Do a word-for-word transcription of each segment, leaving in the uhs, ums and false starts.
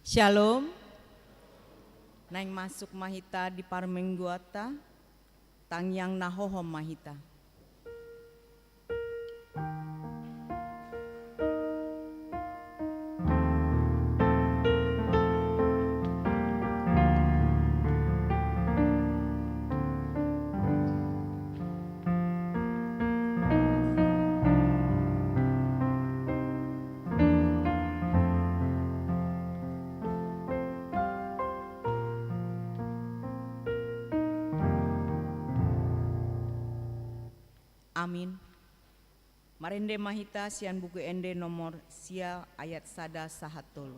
Shalom. Naeng masuk ma hita di parmingguanta. Tangiang na hohom ma hita. Amin. Marende ma hita sian Buku Ende nomor sia, ayat sada sahat tolu.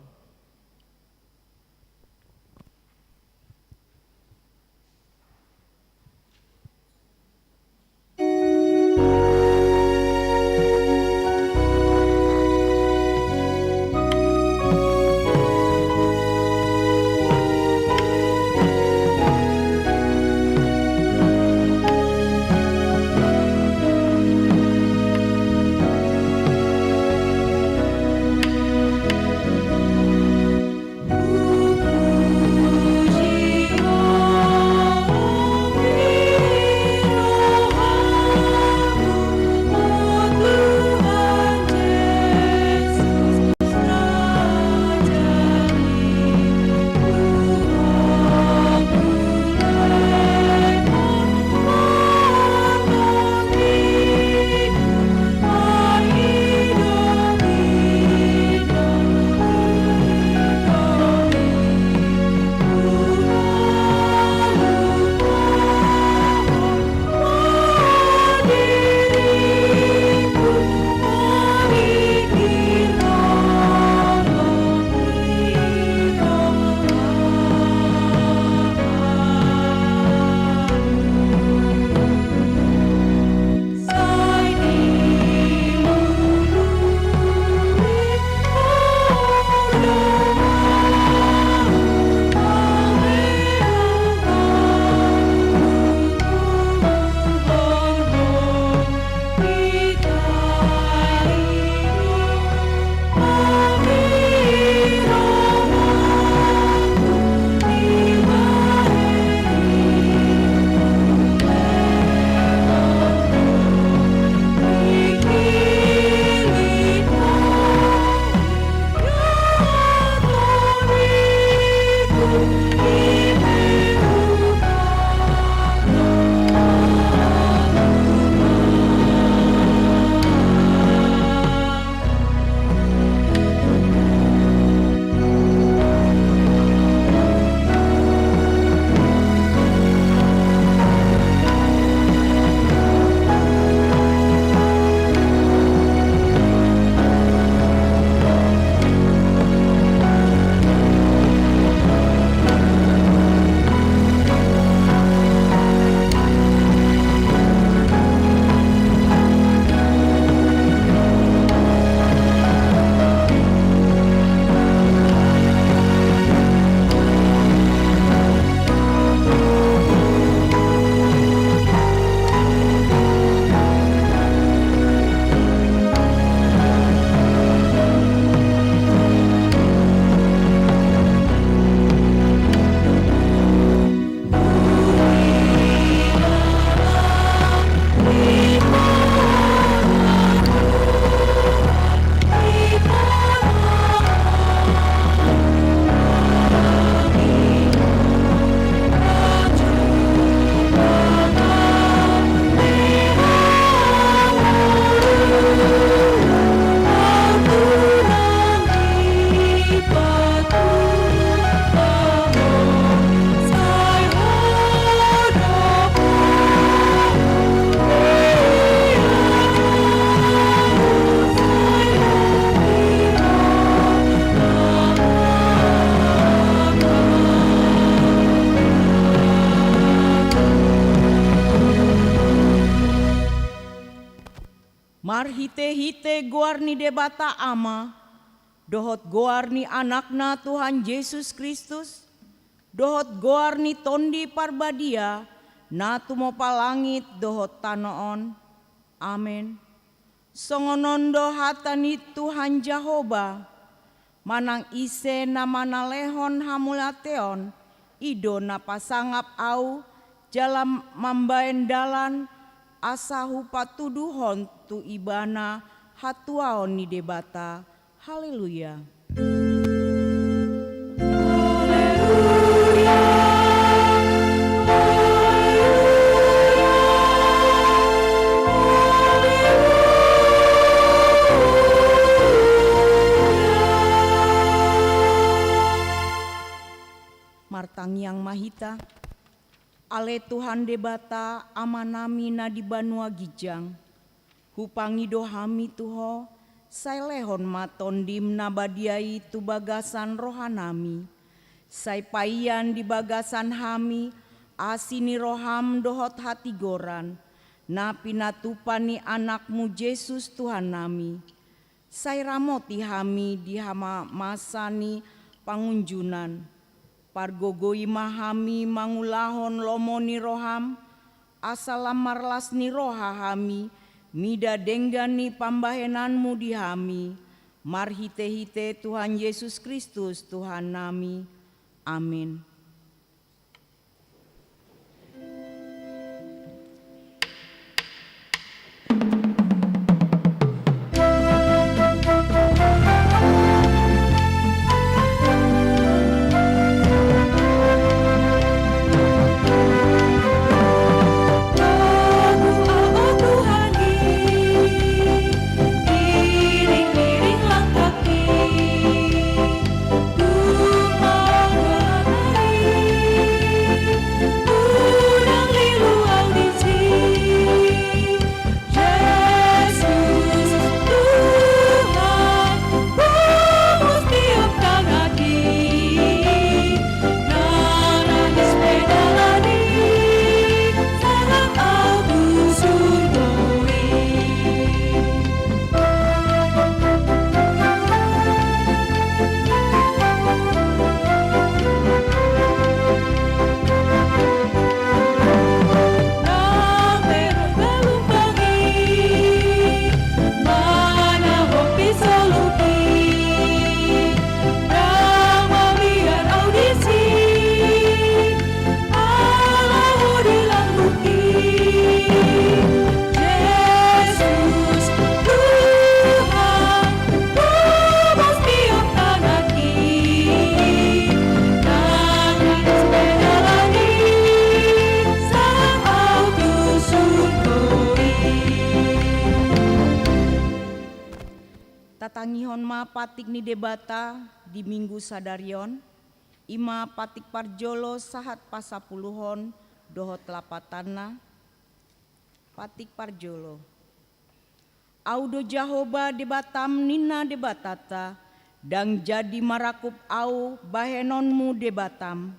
Marhitehite goar ni Debata Ama, dohot goar ni Anakna Tuhan Jesus Kristus, dohot goar ni Tondi Parbadia, na tumompa langit dohot tano on. Amen. Songon on do hata ni Tuhan Jahowa: Manang ise na mangalehon hamauliateon, i do na pasangap ahu, jala mambahen dalan, asa hupatuduhon tu ibana hatuaon ni Debata. Haleluya. Martangiang ma hita. Ale Tuhan Debata, Amanami na di banua ginjang, hupangido hami tu Ho, sai lehon ma Tondim na badia i tu bagasan rohanami. Sai paian di bagasan hami asi ni roham dohot hatigoran, na pinatupa ni Anakmu Jesus Tuhannami. Sai ramoti hami di hama-, masa ni pangunjunan. Pargogoi ma hami mangulahon lomo ni roham, asa lam marlas ni roha hami, mida denggan ni pambahenanmu di hami, marhite-hite Tuhan Jesus Kristus Tuhannami. Amin. Tatangihon ma patik ni Debata di Minggu sadari on. I ma patik parjolo sahat pasapuluhon dohot lapatanna. Patik parjolo. Ahu do Jahowa Debatam, ninna Debatanta, ndang jadi marakup ahu bahenonmu Debatam.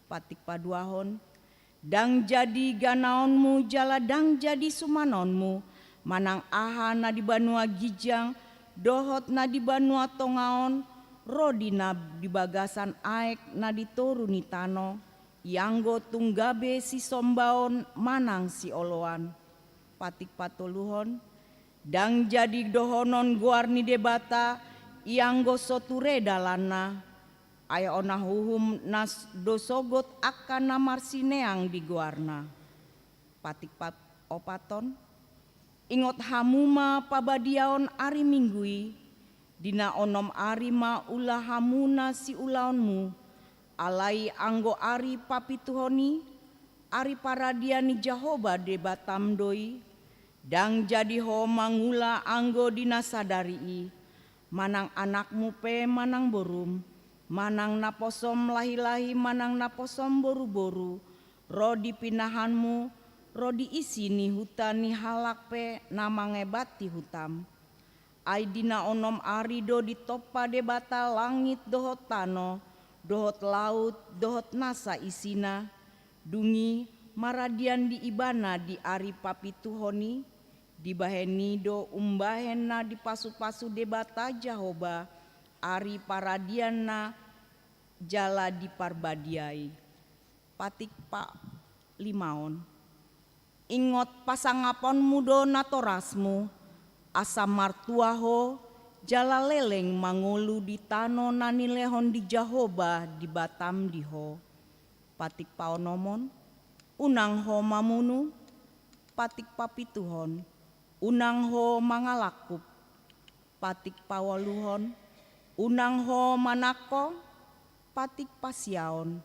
Patik paduahon. Ndang jadi ganaonmu jala ndang jadi sumanonmu, manang aha na di banua ginjang dohot na di banua tonga on, ro di na di bagasan aek na di toru ni tano, ianggo tung gabe sisombaon manang sioloan. Patik patoluhon. Ndang jadi dohonon goar ni Debata, ianggo so ture dalanna, ai on na uhum na s-, do sogot angka na marsineang di goarna. Patik pa-, opathon. Ingot hamu ma pabadiaon ari Minggu i, di na onom ari ma ula hamu na siulaonmu, alai anggo ari papituhon i, ari paradian ni Jahowa Debatam do i, ndang jadi ho mangula anggo di na sadari i, manang anakmu pe manang borum, manang naposom lahilahi manang naposom boruboru, ro di pinahanmu, ro di isi ni huta ni halak pe na mangebati hutam. Ai di na onom ari do ditompa Debata langit dohot tano, dohot laut, dohot nasa isina, dung i maradian di Ibana di ari papituhon i, dibahen i do umbahen na dipasupasu Debata Jahowa ari paradianna jala diparbadiai. Patik palimaon. Ingot pasangaponmu do natorasmu, asa martua ho, jala leleng mangolu di tano na nilehon ni Jahowa Debatam di ho. Patik paonomhon, unang ho mamunu. Patik papituhon, unang ho mangalangkup. Patik paualuhon, unang ho manangko. Patik pasiaon,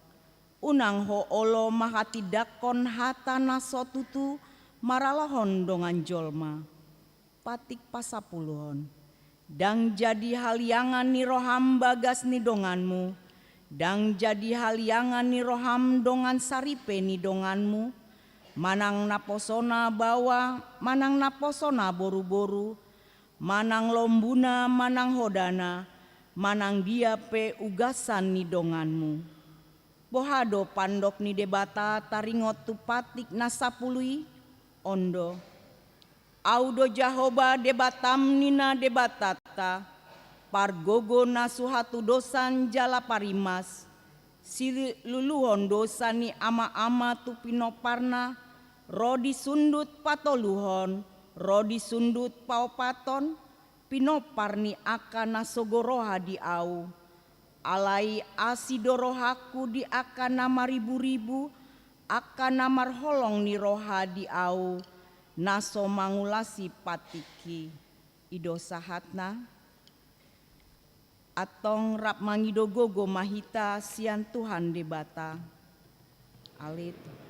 unang ho olo manghatindangkon hata na so tutu maralohon dongan jolma. Patik pasapuluhon, ndang jadi haliangan ni roham bagas ni donganmu, ndang jadi haliangan ni roham dongan saripe ni donganmu, manang naposona baoa, manang naposona boruboru, manang lombuna, manang hodana, manang dia pe ugasan ni donganmu. Boha do pandok ni Debata taringot tu patik na sapulu i? On do: Ahu do Jahowa Debatam, ninna Debatanta, pargogo na so hatudosan jala parimas. Siluluhon dosa ni amaama tu pinomparna, ro di sundut patoluhon, ro di sundut paopathon, pinompar ni angka na sogo roha di Ahu. Alai asi do rohangku di angka na mariburibu, angka na marholong ni roha di Ahu, na so mangulasi patikki. I do sahatna. Antong rap mangido gogo ma hita sian Tuhan Debata. Ale Tuhan.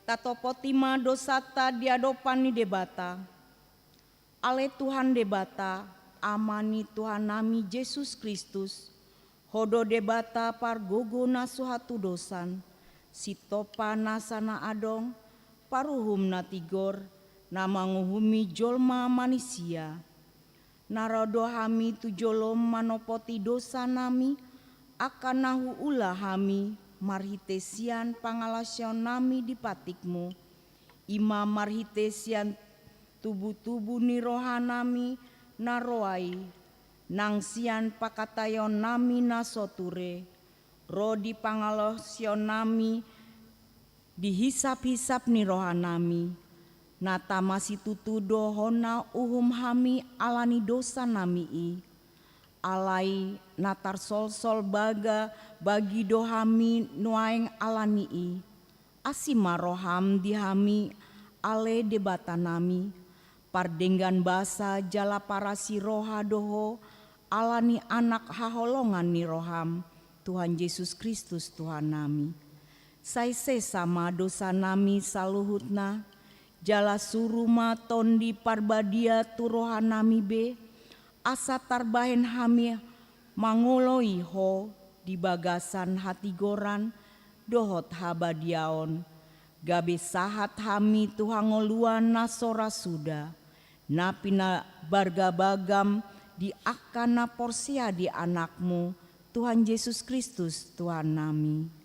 Tatopoti ma dosanta di adopan ni Debata. Ale Tuhan Debata, Ama ni Tuhannami Jesus Kristus, Ho do Debata pargogo na so hatudosan, Sitompa nasa na adong, Paruhum na tigor, na manguhumi jolma manisia. Na ro do hami tu jolom manopoti dosanami, angka na huula hami marhite sian pangalaosionnami di patikmu, i ma marhite sian tubutubu ni rohanami na roa i, nang sian pangkataionnami na so ture, ro di pangalaosionnami di hisaphisap ni rohanami, na tama situtu do hona uhum hami ala ni dosanami i, alai na tarsolsol baga bagi do hami nuaeng ala ni i. Asi ma roham di hami Ale Debatanami, pardenggan basa jala parasi roha do Ho ala ni Anak haholongan ni rohaM, Tuhan Jesus Kristus Tuhannami. Sai sesa ma dosanami saluhutna, jala suru ma Tondi Parbadia tu rohanami be, asa tarbahen hami mangoloi Ho di bagasan hatigoran dohot habadiaon, gabe sahat hami tu hangoluan na so ra suda, na pinabargabagam di angka na porsea di AnakMu, Tuhan Jesus Kristus Tuhannami.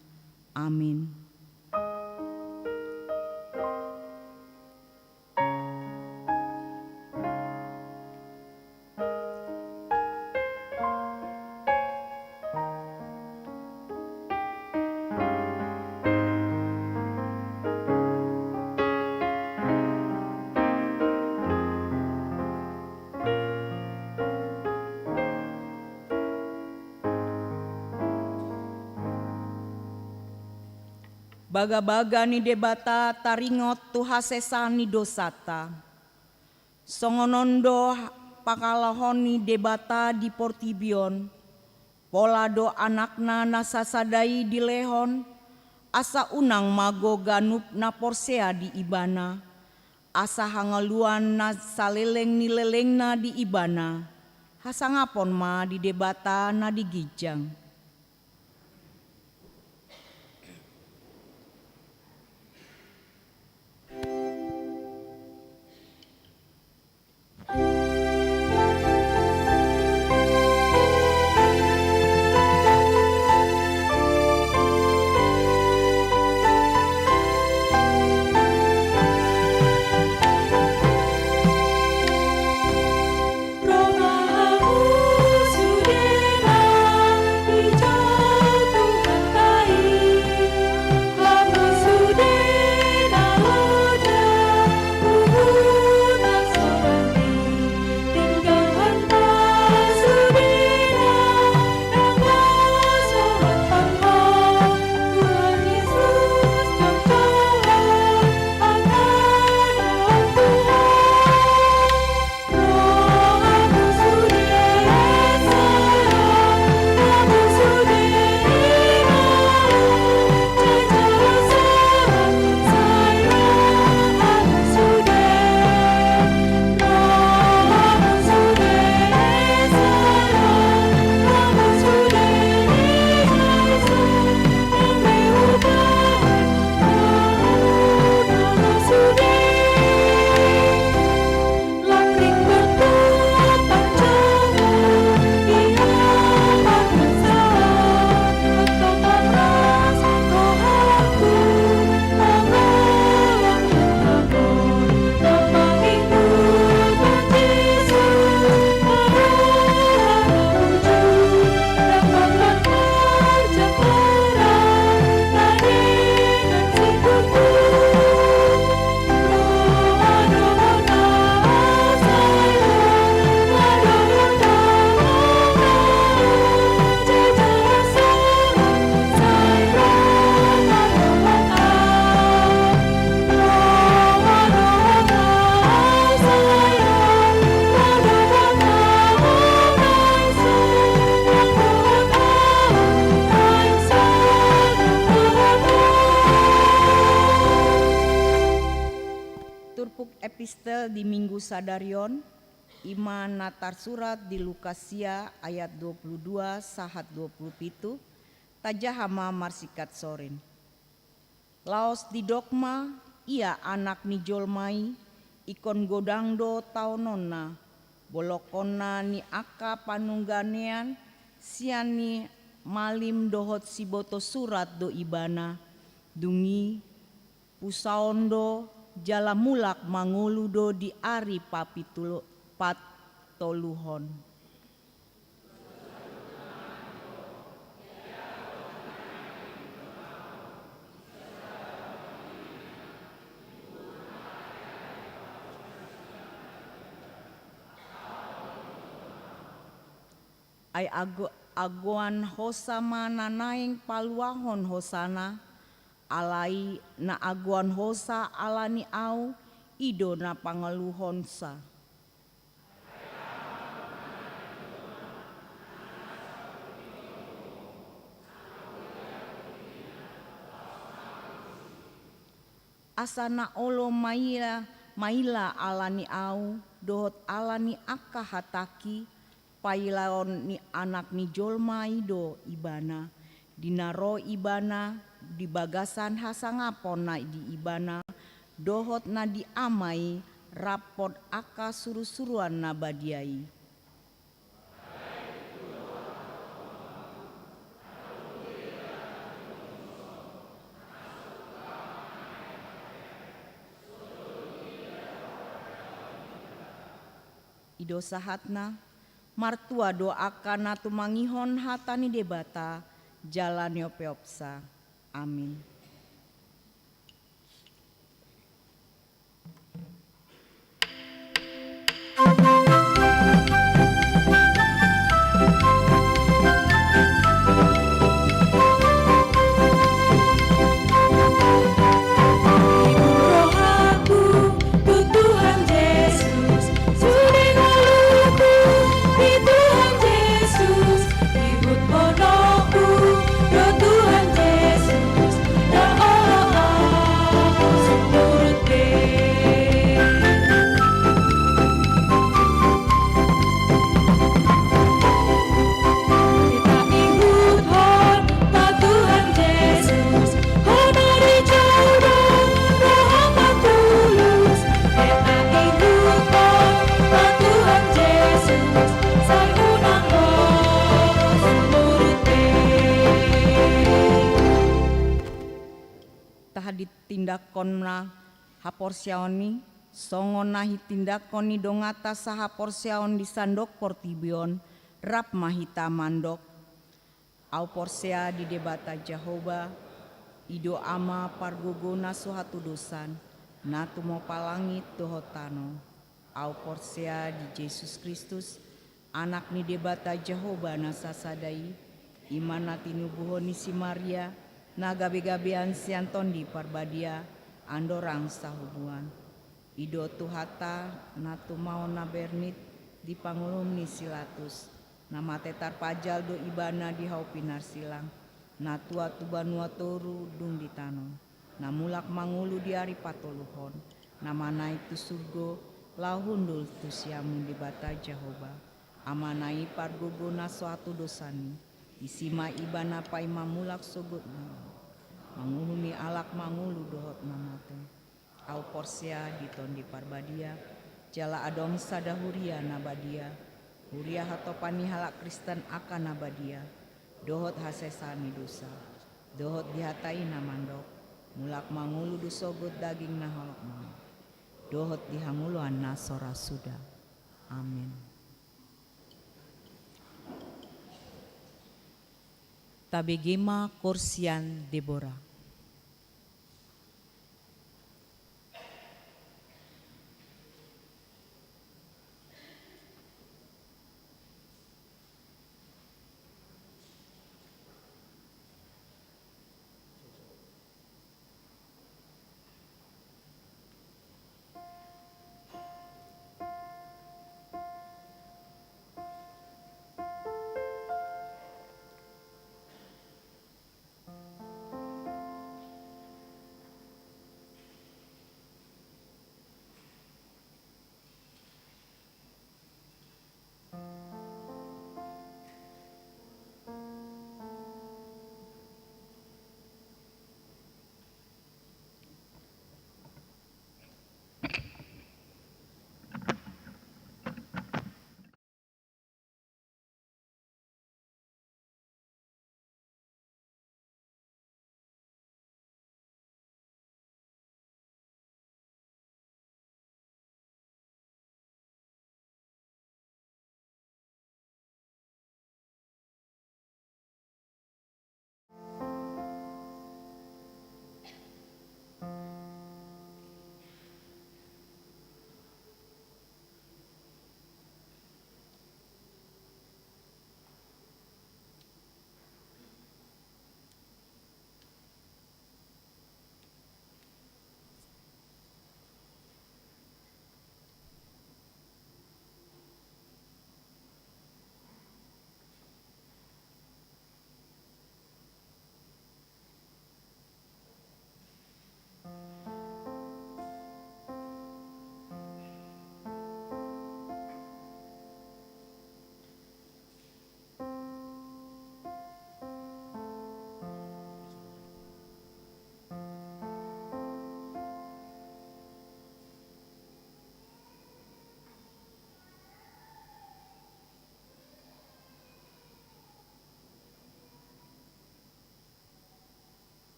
Amin. Bagabaga ni Debata taringot tu hasesaan ni dosanta. Songon on do pangalaho ni Debata di portibi on, pola do AnakNa na sasada i dilehon, asa unang mago ganup na porsea di Ibana, asa hangoluan na saleleng ni lelengna di Ibana. Hasangapon ma di Debata na di ginjang. Turpuk epistel di Minggu sadari on, i ma na tarsurat di Lukas sia ayat dua puluh dua sahat dua puluh pitu, tajaha ma marsingkat sorin. Laos didok ma, ia Anak ni jolma i, ingkon godang do taononna, bolongkonna ni angka panungganean, sian ni malim dohot siboto surat do ibana, dung i pusaon do jala mulak mangolu do di ari papitulo-, patoluhon. Ai ago-, agoan hosa ma na naeng paluahon hosana, alai na agoan hosa ala ni au, i do na pangaluhonsa. Asa na olo maila, maila ala ni ahu, dohot ala ni angka hatangki, pailaon ni Anak ni jolma i do ibana, di na ro ibana, di bagasan hasangapon na di ibana, dohot na di Ama i, rap dohot angka surusuruan na badia i. I do sahatna, martua do angka na tumangihon hata ni Debata, jala niopeopsa. Amin. Rohaku tu Tuhan Jesus, sude ngoluku di Tuhan Jesus, ihut honokku do Tuhan Jesus, na olo ahu sumurut be. Taihut Ho ma Tuhan Jesus, Ho na di jolo do, roham na tulus. Taihut Ho ma Tuhan Jesus, sai unang ho sumurut be. Tahan di tindakkonna haporseaon i, songon na hitindakkon ni donganta sahaporseaon di sandok portibi on, rap ma hita mandok. Ahu porsea di Debata Jahowa, i do Ama pargogo na so hatudosan, na tumompa langit dohot tano. Ahu porsea di Jesus Kristus, Anak ni Debata Jahowa na sasada i, i ma na tinubuhon ni si Maria, na gabegabean sian Tondi Parbadia, andorang sahubuan. I do Tuhanta na tumaon na bernit di pangurum ni si Latus, na mate tarpajal do ibana di hau pinarsilang, na tua tu banua toru dung di tano, na mulak mangolu di ari patoluhon, na manaek tu surgo, laho hundul tu siamun Debata Jahowa, Amana i pargogo na so hatudosan i, disi ma ibana paima mulak sogot na ro, manguhumi halak mangolu dohot na mate. Ahu porsea di Tondi Parbadia, jala adong sada huria na badia, huria hatopan ni halak Kristen angka na badia, dohot hasesaan ni dosa, dohot di hata i na mandok, mulak mangolu do sogot daging na holong maut, dohot di hangoluan na so ra suda. Amen. Tabege ma koor sian Debora.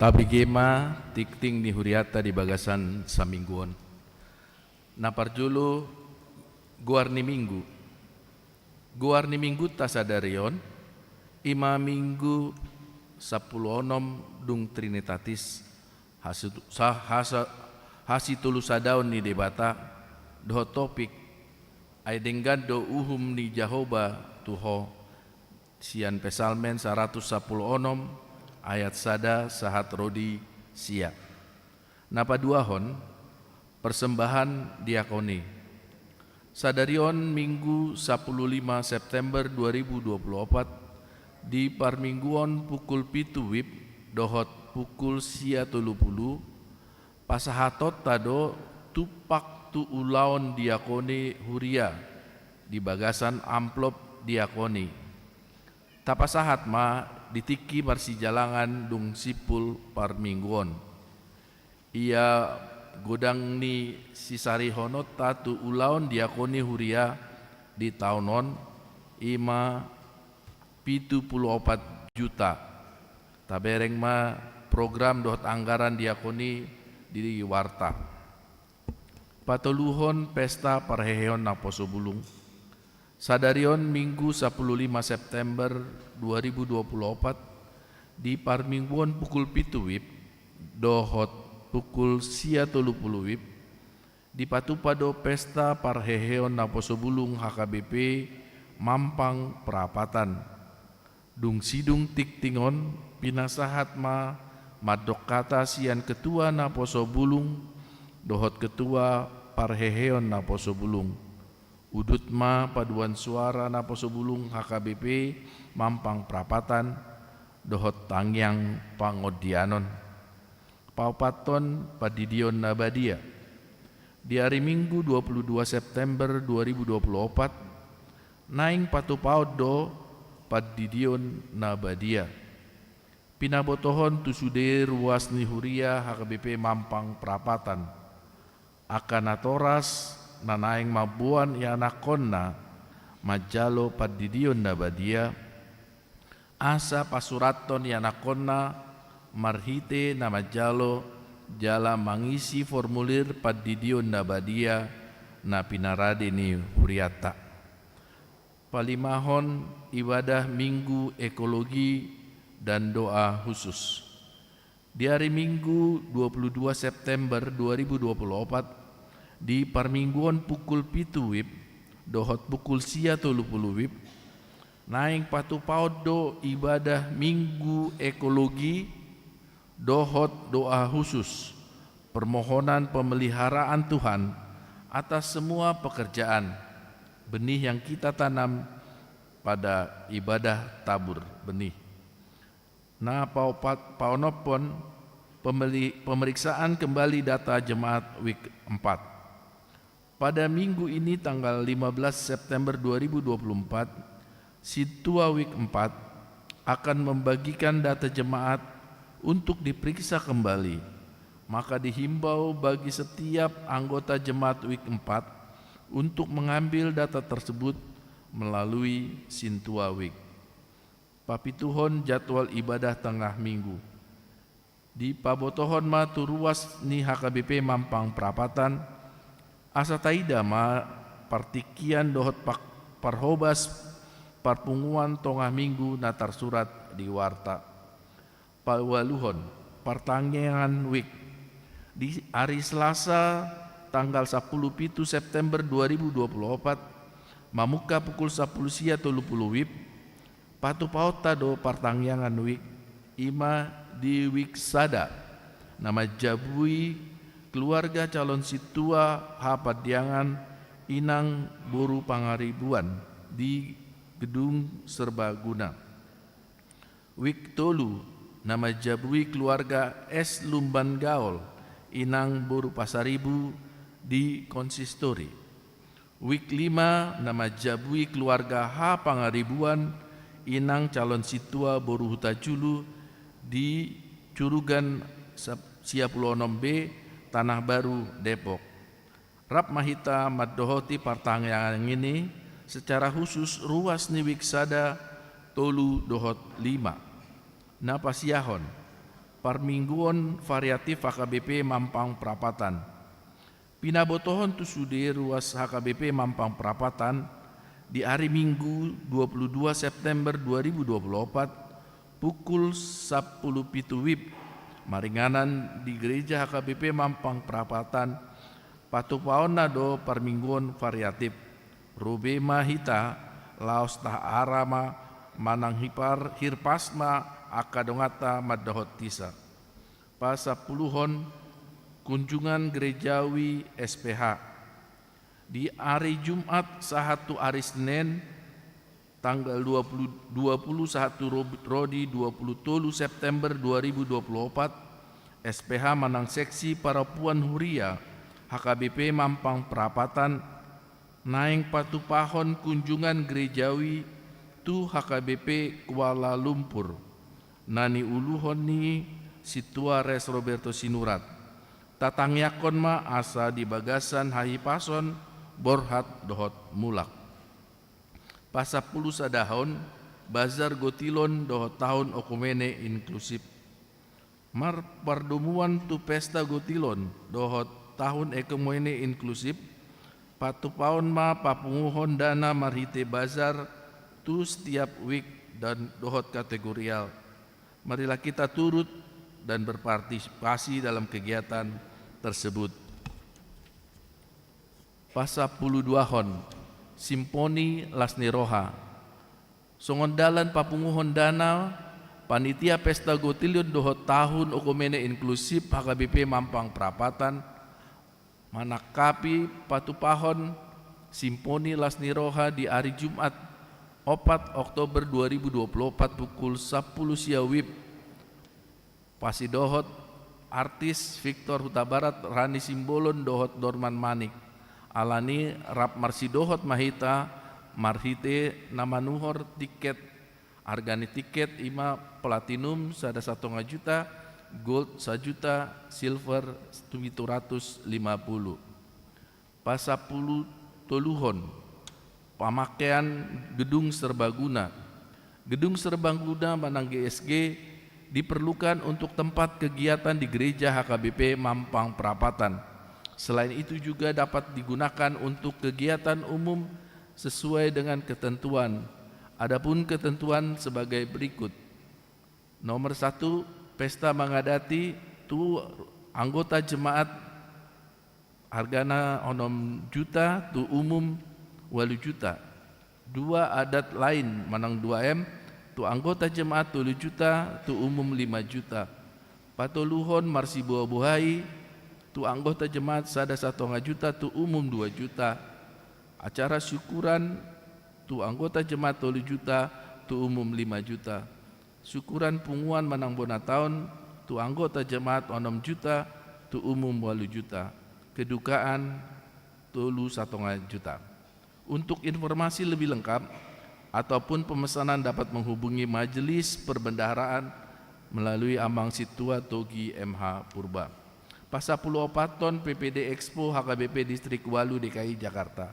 Tabege ma tingting ni huriata di bagasan saminggu on. Na parjolo, goar ni minggu. Goar ni minggunta sadari on, i ma minggu sampulu onom dung Trinitatis, hasi-, sa-, hasa-, hasitolusadaon ni Debata, dohot topik, Ai denggan do uhum ni Jahowa tu ho, sian Psalmen saratus sampulu onom, ayat sada sahat ro di sia. Na paduahon, persembahan diakoni. Sadari on Minggu sampulu lima September dua ribu dua pulu opat, di parmingguon pukul pitu wib dohot pukul sia tolu pulu, pasahatonta do tumpak tu ulaon diakoni huria di bagasan amplop diakoni. Tapasahat ma di tingki marsijalangan dung simpul parmingguon. Ia godang ni sisarihononta tu ulaon diakoni huria di taon on, i ma pitu pulu opat juta. Tabereng ma program dohot anggaran diakoni di warta. Patoluhon, pesta parheheon naposo bulung. Sadari on Minggu sampulu lima September dua ribu dua pulu opat, di parmingguon pukul pitu wib dohot pukul sia tolu pulu wib, dipatupa do pesta parheheon naposo bulung H K B P Mampang Prapatan. Dung sidung tingting on, pinasahat ma mandok hata sian ketua naposo bulung dohot ketua parheheon naposo bulung. Udut ma paduan suara naposo bulung H K B P Mampang Prapatan dohot tangiang pangondianon. Paopathon, pandidion na badia. Di ari Minggu dua pulu dua September dua ribu dua pulu opat, naeng patupaon do pandidion na badia. Pinabotohon tu sude ruas ni huria H K B P Mampang Prapatan, angka natoras na naeng mamboan ianakhonna manjalo pandidion na badia, asa pasurathon ianakhonna marhite na manjalo jala mangisi formulir pandidion na badia na pinarade ni hurianta. Palimahon, ibadah Minggu Ekologi dan doa khusus. Di ari Minggu dua pulu dua September dua ribu dua pulu opat, di parmingguon pukul pitu wib dohot pukul sia tolu pulu wib, naeng patupaon do ibadah Minggu Ekologi dohot doa khusus, permohonan pemeliharaan Tuhan atas semua pekerjaan, benih yang kita tanam pada ibadah tabur benih. Na paopat, paonomhon, pemeli-, pemeriksaan kembali data jemaat wik empat. Pada minggu ini, tanggal lima belas September dua ribu dua puluh empat, Sintua Wik empat akan membagikan data jemaat untuk diperiksa kembali. Maka dihimbau bagi setiap anggota jemaat Wik empat untuk mengambil data tersebut melalui Sintua Wik. Papituhon, jadwal ibadah tengah minggu. Dipabotohon ma tu ruas ni H K B P Mampang Prapatan, asa taida ma partingkian dohot pak-, parhobas parpunguan tongah minggu na tarsurat di warta. Paualuhon, partangiangan wik. Di ari Selasa, tanggal sampulu pitu September dua ribu dua pulu opat, mamungka pukul sampulu sia tolu pulu wib, patupaonta do partangiangan wik, i ma di wik sada, na manjabui keluarga calon sintua Hapandiangan, Inang boru Pangaribuan, di Gedung Serbaguna. Wik tolu, na manjabui keluarga S Lumban Gaol, Inang boru Pasaribu, di Konsistori. Wik lima, na manjabui keluarga H Pangaribuan, Inang calon sintua boru Hutajulu, di Curugan sa-, sia pulu onom B, Tanah Baru, Depok. Rap ma hita mandohoti partangiangan i secara khusus ruas ni wik sada, tolu dohot lima. Na pasiahon. Parmingguon variatif H K B P Mampang Prapatan. Pinabotohon tu sude ruas H K B P Mampang Prapatan di ari Minggu dua puluh dua September dua ribu dua puluh opat pukul sampulu pitu wib, maringanan di Gereja H K B P Mampang Prapatan, patupaonna do parmingguon variatif. Ro be ma hita, laos tahaara ma, manang hipar-, hirpas ma angka donganta mandohot hita. Pasampuluhon, kunjungan gerejawi S P H. Di ari Jumat sahat tu ari Senin, tanggal dua puluh, dua puluh sahat tu ro-, ro di dua puluh tolu September dua ribu dua puluh opat, S P H manang Seksi Parampuan Huria H K B P Mampang Prapatan naeng patupahon kunjungan gerejawi tu H K B P Kuala Lumpur, na niuluhon ni Sintua Res Roberto Sinurat. Tatangiangkon ma asa di bagasan hahipason, borhat dohot mulak. Pasampulu sadahon, bazar gotilon dohot tahun oekumene inklusif. Marpardomuan tu pesta gotilon dohot tahun oekumene inklusif, patupaon ma papunguhon dana marhite bazar tu setiap wik dan dohot kategorial. Marilah kita turut dan berpartisipasi dalam kegiatan tersebut. Pasampulu duahon, Simponi Las ni Roha. Songon dalan papunguhon dana, panitia pesta gotilon dohot tahun oekumene inklusif H K B P Mampang Prapatan manangkapi patupahon Simponi Las ni Roha di ari Jumat, opat Oktober dua ribu dua puluh opat pukul sampulu sia wib. Pasidohot artis Victor Hutabarat, Rani Simbolon dohot Dorman Manik. Alani rap marsidohot ma hita marhite na manuhor tiket. Arga ni tiket i ma platinum sada satonga juta, gold sajuta, silver pitu ratus lima pulu. Pasampulu toluhon, pamakkean gedung serbaguna. Gedung serbaguna manang G S G diperlukan untuk tempat kegiatan di gereja H K B P Mampang Prapatan. Selain itu juga dapat digunakan untuk kegiatan umum sesuai dengan ketentuan. Adapun ketentuan sebagai berikut. Nomor satu, pesta mangadati tu anggota jemaat argana onom juta, tu umum ualu juta. Dua adat lain manang dua M, tu anggota jemaat tolu juta, tu umum lima juta. Patoluhon marsiboa-boai, tu anggota jemaat sada satonga juta, tu umum dua juta. Acara syukuran, tu anggota jemaat tolu juta, tu umum lima juta. Syukuran punguan manang bona taon, tu anggota jemaat onom juta, tu umum ualu juta. Kedukaan tolu satonga juta. Untuk informasi lebih lengkap ataupun pemesanan dapat menghubungi Majelis Perbendaharaan melalui Amang Sintua Togi M H Purba. Pasampulu opathon, P P D Expo H K B P Distrik ualu D K I Jakarta.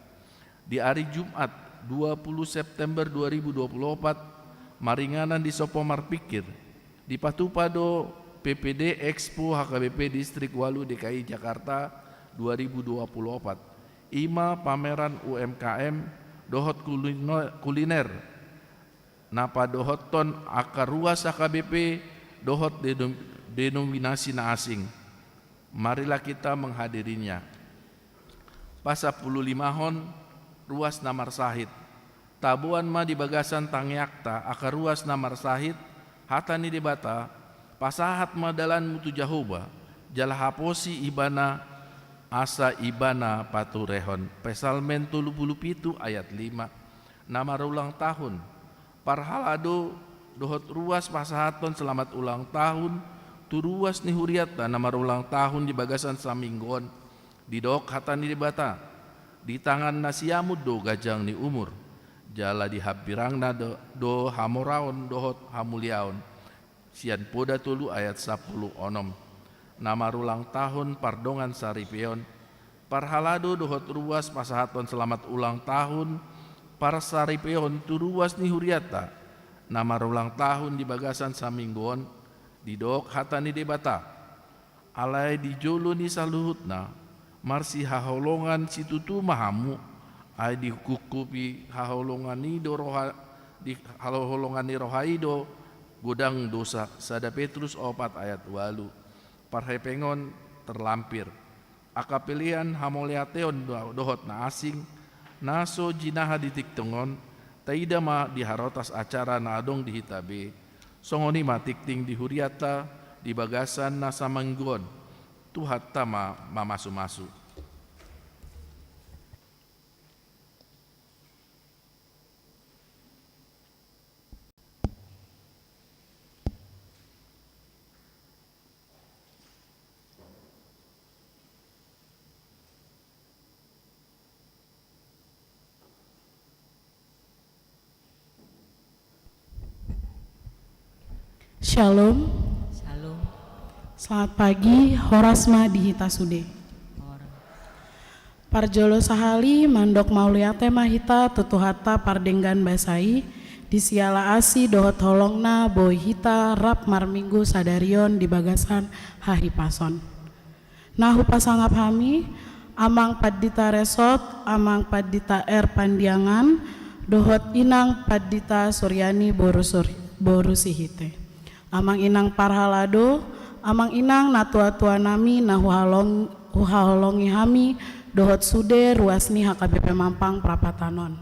Di ari Jumat, dua puluh September dua ribu dua puluh opat, maringanan di Sopo Marpikir, dipatupa do P P D Expo H K B P Distrik ualu D K I Jakarta dua ribu dua puluh opat. I ma pameran U M K M dohot kulino-, kuliner na padohothon angka ruas H K B P dohot denom-, denominasi na asing. Marilah kita menghadirinya. Pasampulu limahon, ruas na marsahit. Taboan ma di bagasan tangiangta angka ruas na marsahit, hata ni Debata, pasahat ma dalanmu tu Jahowa, jala haposi Ibana, asa Ibana paturehon. Psalmen tolu pulu pitu ayat lima. Na marulang tahun. Parhalado dohot ruas pasahathon selamat ulang tahun tu ruas ni hurianta na marulang tahun di bagasan saminggu on. Didok hata ni Debata, di tangan na siamun do ganjang ni umur, jala di hambirangna do, do hamoraon dohot hamuliaon. Sian Poda tolu ayat sampulu onom. Na marulang tahun pardongan saripeon. Parhalado dohot ruas pasahathon selamat ulang tahun parsaripeon tu ruas ni hurianta na marulang tahun di bagasan saminggu on. Didok hata ni Debata: Alai di jolo ni saluhutna, marsihaholongan situtu ma hamu, ai dihungkupi haholongan i do roha, di haholongan ni roha i do godang dosa. Sada Petrus opat ayat ualu. Parhepeng on terlampir. Angka pelean hamauliateon do-, dohot na asing, na so jinaha di tingting on, taida ma di harotas acara na adong di hita be. Songon i ma tingting di hurianta di bagasan na saminggu on. Tuhanta ma mamasumasu. Shalom. Shalom. Selamat pagi, horas ma di hita sude. Horas. Parjolo sahali mandok mauliate ma hita tu Tuhanta pardenggan basa i, di siala asi dohot holongna boi hita rap marminggu sadari on di bagasan hahipason. Na hupasangap hami, Amang Pandita Resot, Amang Pandita R Pandiangan, dohot Inang Pandita Suryani boru Suri-, boru Sihite. Amang Inang parhalado, Amang Inang natuatua nami na huhalong-, huhaholongi hami, dohot sude ruas ni H K B P Mampang Prapatan on.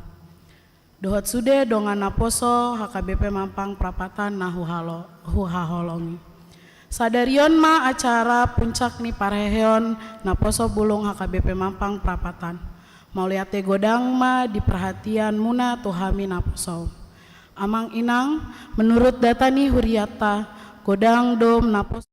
Dohot sude dongan naposo H K B P Mampang Prapatan na huhalo-, huhaholongi. Sadari on ma acara puncak ni parheheon naposo bulung H K B P Mampang Prapatan. Mauliate godang ma di perhatianmuna tu hami naposo. Amang Inang, menurut data ni hurianta, godang do naposo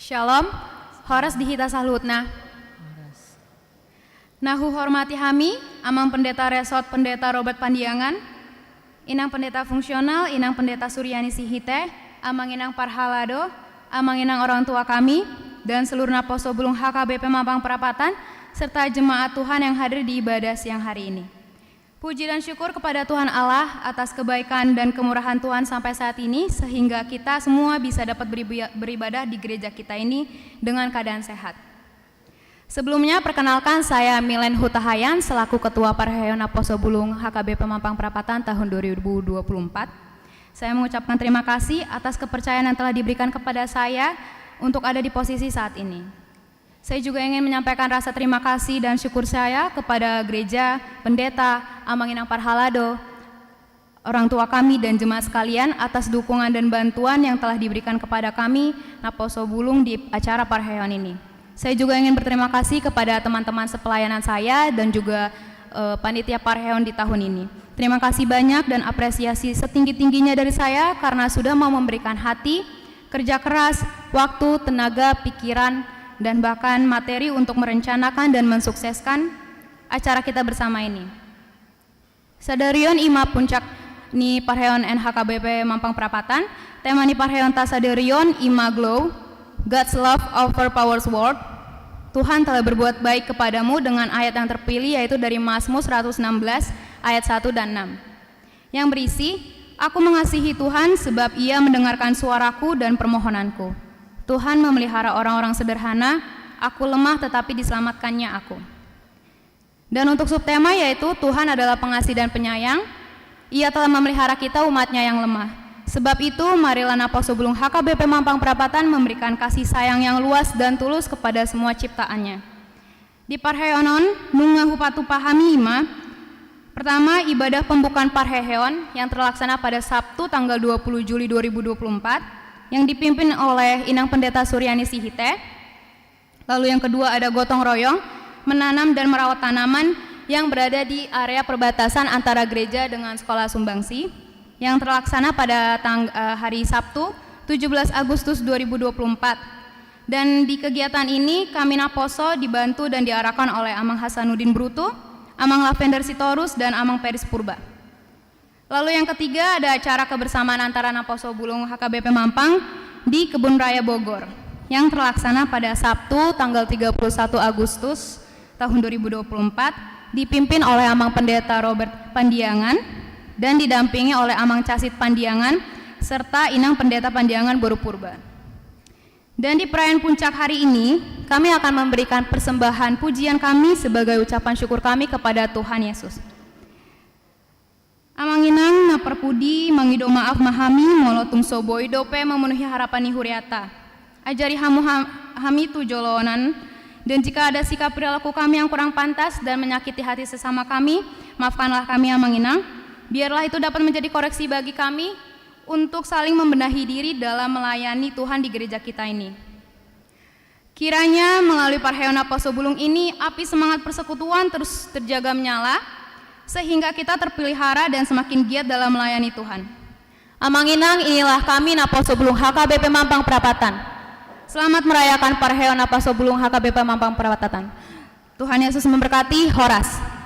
Shalom, horas di hita saluhutna. Horas. Na huhormati hami, Amang Pendeta Resort Pendeta Robert Pandiangan, Inang Pendeta Fungsional, Inang Pendeta Suryani Sihite, Amang Inang Parhalado, Amang Inang orang tua kami, dan seluruh naposo bulung H K B P Mampang Prapatan, serta jemaat Tuhan yang hadir di ibadah siang hari ini. Puji dan syukur kepada Tuhan Allah atas kebaikan dan kemurahan Tuhan sampai saat ini, sehingga kita semua bisa dapat beribu-, beribadah di gereja kita ini dengan keadaan sehat. Sebelumnya, perkenalkan, saya Milen Hutahayan selaku Ketua Parheheon Naposo Bulung H K B P Mampang Prapatan tahun dua ribu dua puluh empat. Saya mengucapkan terima kasih atas kepercayaan yang telah diberikan kepada saya untuk ada di posisi saat ini. Saya juga ingin menyampaikan rasa terima kasih dan syukur saya kepada gereja, pendeta, Amang Inang Parhalado, orang tua kami dan jemaat sekalian atas dukungan dan bantuan yang telah diberikan kepada kami Naposo Bulung di acara parheheon ini. Saya juga ingin berterima kasih kepada teman-teman sepelayanan saya dan juga, eh, panitia parheheon di tahun ini. Terima kasih banyak dan apresiasi setinggi-tingginya dari saya karena sudah mau memberikan hati, kerja keras, waktu, tenaga, pikiran, dan bahkan materi untuk merencanakan dan mensukseskan acara kita bersama ini. Sadari on i ma puncak ni parheheon N H K B P Mampang Prapatan. Tema ni parheheonta sadari on i ma Glow, God's Love Overpowers World. Tuhan telah berbuat baik kepadamu dengan ayat yang terpilih, yaitu dari Mazmur seratus enam belas ayat satu dan enam, yang berisi, "Aku mengasihi Tuhan sebab Ia mendengarkan suaraku dan permohonanku. Tuhan memelihara orang-orang sederhana, aku lemah tetapi diselamatkan-Nya aku." Dan untuk subtema, yaitu Tuhan adalah pengasih dan penyayang. Ia telah memelihara kita, umat-Nya yang lemah. Sebab itu, marilah Naposo Bulung H K B P Mampang Prapatan memberikan kasih sayang yang luas dan tulus kepada semua ciptaan-Nya. Di parheheon on, nunga hupatupa hami i ma, pertama, ibadah pembukaan parheheon yang terlaksana pada Sabtu tanggal dua puluh Juli dua ribu dua puluh empat, yang dipimpin oleh Inang Pendeta Suryani Sihite. Lalu yang kedua ada gotong royong menanam dan merawat tanaman yang berada di area perbatasan antara gereja dengan sekolah sumbangsi yang terlaksana pada tang-, eh, hari Sabtu tujuh belas Agustus dua ribu dua puluh empat. Dan di kegiatan ini kami Naposo dibantu dan diarahkan oleh Amang Hasanuddin Brutu, Amang Lavender Sitorus, dan Amang Peris Purba. Lalu yang ketiga, ada acara kebersamaan antara Naposo Bulung H K B P Mampang di Kebun Raya Bogor yang terlaksana pada Sabtu tanggal tiga puluh satu Agustus tahun dua ribu dua puluh empat, dipimpin oleh Amang Pendeta Robert Pandiangan dan didampingi oleh Amang Casit Pandiangan serta Inang Pendeta Pandiangan Boru Purba. Dan di perayaan puncak hari ini, kami akan memberikan persembahan pujian kami sebagai ucapan syukur kami kepada Tuhan Yesus. Amang inang na parpudi, mangido maaf ma hami molo tung so boi dope memenuhi harapan ni huriata. Ajari hamu ha-, hami tu joloan on, dan jika ada sikap perilaku kami yang kurang pantas dan menyakiti hati sesama kami, maafkanlah kami, Amang Inang. Biarlah itu dapat menjadi koreksi bagi kami untuk saling membenahi diri dalam melayani Tuhan di gereja kita ini. Kiranya melalui parheheon Naposo Bulung ini, api semangat persekutuan terus terjaga menyala, sehingga kita terpelihara dan semakin giat dalam melayani Tuhan. Amang inang, inilah kami Naposo Bulung H K B P Mampang Prapatan. Selamat merayakan parheheon Naposo Bulung H K B P Mampang Prapatan. Tuhan Yesus memberkati, horas.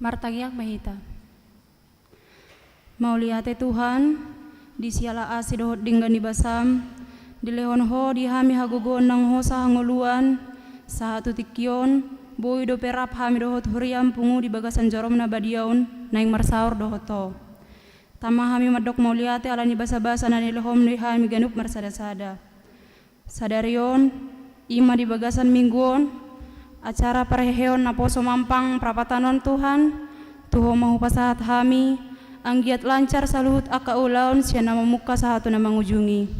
Martangiang ma hita. Mauliate Tuhan, di siala asi dohot denggan ni basam, dilehon Ho di hami hagogoon nang hosa hangoluan, sahat tu tingki on, boi dope rap hami dohot huriam pungu di bagasan jarom na badia on, naeng marsaor dohot Ho. Tama hami mandok mauliate ala ni basabasa na nilehonmu di hami ganup marsada-sada. Sadari on, i ma di bagasan minggu on, acara parheheon naposo mampang prapatan on Tuhan, tu Ho ma hupasahat hami, anggiat lancar saluhut angka ulaon sian na mamungka sahat tu na mangujungi.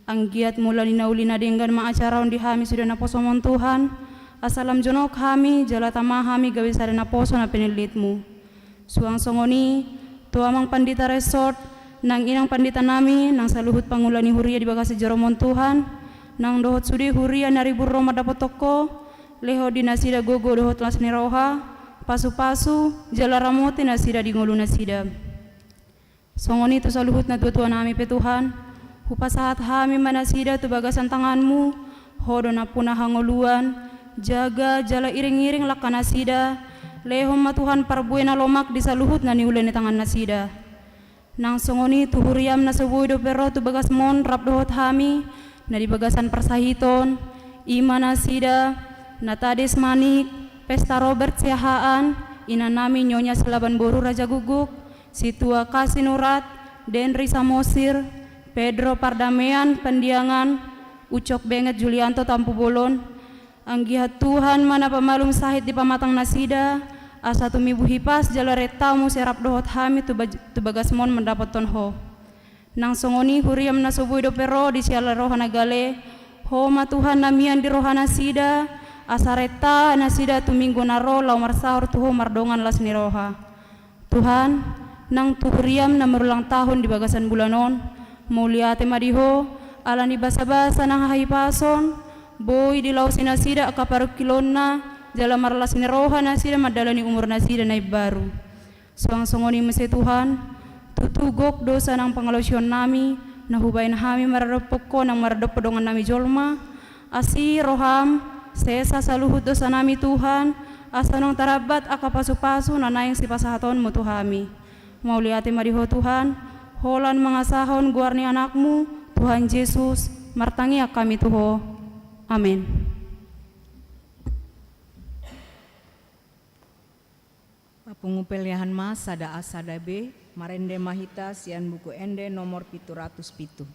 Anggiat mula ni na uli na denggan ma acara on di hami sude naposom on Tuhan, asa lam jonok hami, jala tama hami gabe sada naposo na pinillitmu. Suang songon i, tu amang pandita resort, nang inang pandita nami, nang saluhut pangula ni huria di bagasan jarom on Tuhan, nang dohot sude huria na ribur ro mandapothon Ho, lehon di nasida gogo dohot las ni roha, pasu-pasu, jala ramoti nasida di ngolu nasida. Songon i tu saluhut natua-tua nami pe Tuhan, hupasahat hami ma nasida tu bagasan tanganmu, Ho do nampuna hangoluan, jaga jala iring-iring langka nasida, lehon ma Tuhan parbue na lomak di saluhut na niula ni tangan nasida. Nang songon i tu huriam na so boi dope ro tu bagasmon rap dohot hami, na di bagasan parsahiton, i ma nasida, Natades Manik, Pesta Robert Siahaan, inang nami Nyonya Silaban boru Raja Guguk, Situa Kasinurat, Denri Samosir, Pedro Pardamean Pandiangan, Ucok Benget Julianto Tampu Bolon, anggiat Tuhan ma na pamalum sahit di pamatang nasida, asa tumibu hipas jala renta muse rap dohot hami tu baj-, tu bagasmon mandapothon Ho. Nang songon i huriam na so boi dope ro di siala roha na gale, Ho ma Tuhan na mian di roha nasida, asa renta nasida tu minggu na ro laho marsahur tu Ho mardongan las ni roha. Tuhan, nang tu huriam na marulang tahun di bagasan bulan on, mauliate ma di Ho, ala ni basa-basa nang hahipason, boi dilaosi nasida angka parungkilonna, jala marlas ni roha nasida mandalani umur nasida na imbaru. Suang songon i muse Tuhan, tutu gok dosa nang pangalaosion nami, na hubaen hami maradophon Ho nang maradophon dongan nami jolma, asi roham, sesa saluhut dosa nami Tuhan, asa naung tarambat angka pasu-pasu na naeng sipasahatonmu tu hami. Mauliate ma di Ho Tuhan, holan mangasahon goar ni Anakmu, Tuhan Jesus, martangiang hami tu Ho. Amen. Papungu pelehan ma sada A sada B, marende ma hita sian Buku Ende nomor pitu ratus pitu.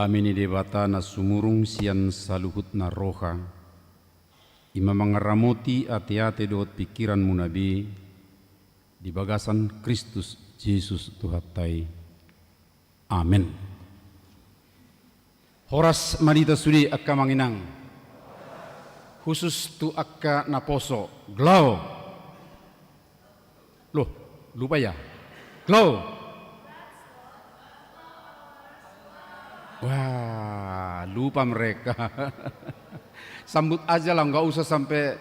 Dame ni Debata na sumurung sian saluhutna roha, i ma mangaramoti ateate dohot pingkiranmuna be di bagasan Kristus Jesus Tuhanta i. Amen. Horas ma di hita sude angka amang inang. Khusus tu angka naposo. Glao. Loh, lupa ya? Glao. Wah, lupa mereka. Sambut aja lah, nggak usah sampai,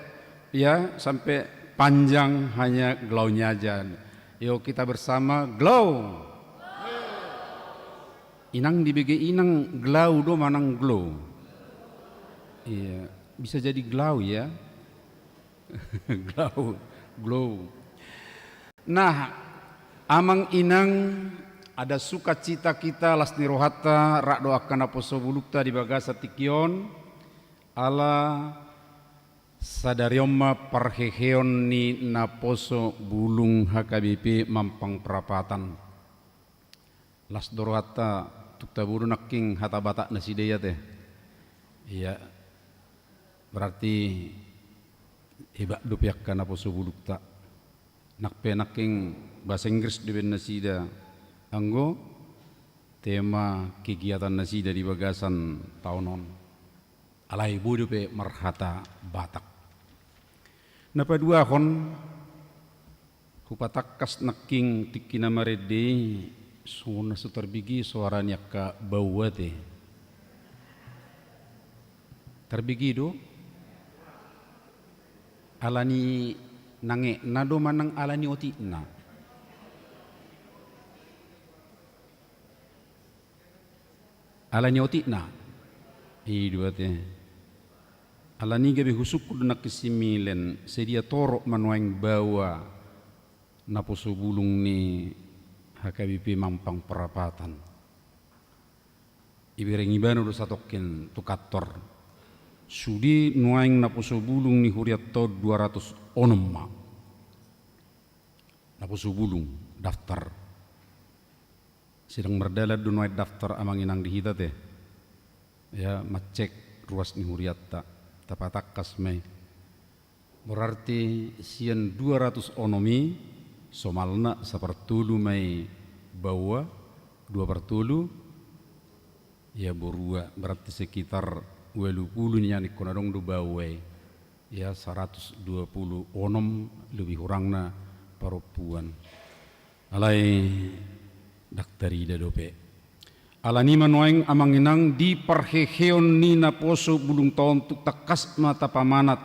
ya, sampai panjang, hanya glaonya aja. Yo, kita bersama, glao. Inang dibege inang, glau do manang glo? Iya, bisa jadi glau ya. Glau, glo. Nah, amang inang, ada sukacita hita, las ni rohanta, rap do angka naposo bulungta di bagasan tingki on, ala sadari on ma parheheon ni naposo bulung H K B P Mampang Prapatan. Las do rohanta, tung tabo do nangkin hata Batak nasida i ate. Iya. Berarti hebat dope angka naposo bulungta. Nang pe nangkin bahasa Inggris do ibaen nasida anggo tema kegiatan nasida di bagasan taon on. Alai boi dope marhata Batak. Na paduahon, hupatangkas nangkin tingki na marende i, songon na so tarbege soara ni angka baoa ate. Tarbege do? Ala ni nangekna do manang ala ni otikna? Ala ni otikna. I do ate. Ala ni i gabe husungkun do nangkin si Milen, sedia torop ma nuaeng baoa naposo bulung ni H K B P Mampang Prapatan. Ibereng ibana do satongkin tu kantor. Sude nuaeng naposo bulung ni hurianta on dua ratus onom ma. Naposo bulung, daftar. Sedang mardalan do nuaeng daftar amang inang di hita ate. Ya, mancek ruas ni hurianta. Tapatangkas ma i. Berarti sian dua ratus onom i, somalna sapartolu ma i baoa, dua partolu, ya, borua. Berarti sekitar ualu pulu nian ingkon adong do baoa i. Ya, saratus dua pulu onom lebih kurangna parompuan. Alai ndang tarida dope. Ala ni i ma nuaeng amang inang di parheheon ni naposo bulungta on tung tangkas ma tapamanat.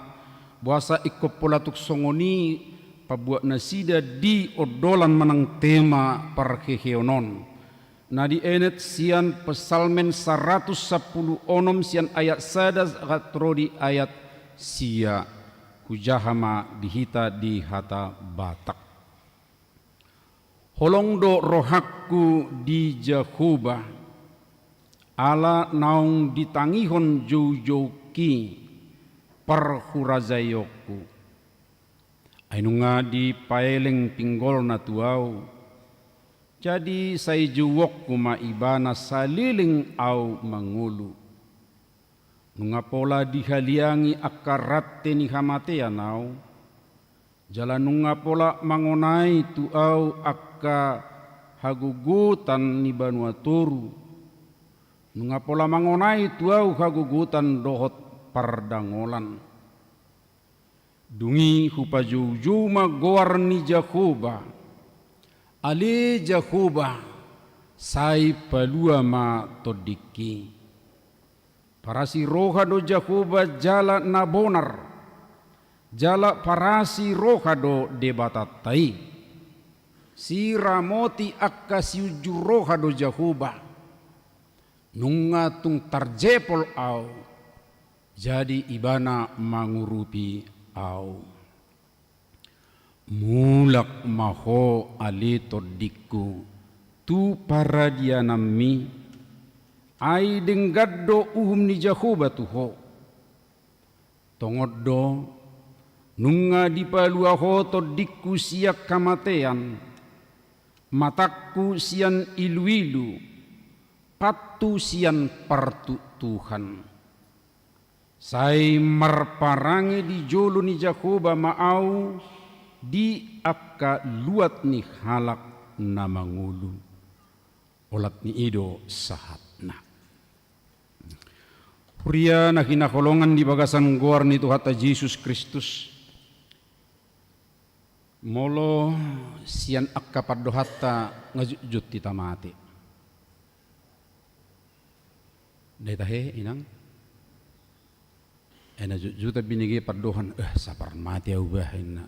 Boasa ingkon pola tung songon i pabuat nasida di ondolan manang tema parheheon on. Na dienet sian Psalmen saratus sampulu onom sian ayat sada sahat ro di ayat sia. Hujaha ma di hita di hata Batak. Holong do rohangku di Jahowa, ala naung ditangihon joujoungki parhurajaonku. Ai nunga dipaeleng pinggolna tu ahu, jadi sai jouonku ma ibana saleleng ahu mangolu. Nunga pola dihaliangi angka rante ni hamatean ahu, jala nunga pola mangonai tu ahu angka hagogotan ni banua toru, nunga pola mangonai tu ahu hagogotan dohot pardangolan. Dung i hupajoujou ma goar ni Jahowa, ale Jahowa, sai palua ma tondingki. Parasi roha do Jahowa jala na bonar, jala parasi roha do Debatanta i. Siramoti angka siunjur roha do Jahowa. Nunga tung tarjepol ahu, jadi ibana mangurupi ahu. Mulak ma ho ale tondingku tu paradiananmi, ai denggan do uhum ni Jahowa tu ho. Tongon do, nunga dipalua ho tondingku sian hamatean, matangku sian iluilu, Pantu sian partuktuhan. Sai marparange di jolo ni Jahowa ma ahu di angka luat ni halak na mangolu. Olat ni i do sahatna. Huria na hinaholongan di bagasan goar ni Tuhanta Jesus Kristus, molo sian angka pandohanta nga jotjot hita mate. Ndai tahe, inang? Ai na jotjot binege pandohan, eh, sapar mate ahu bah, inna.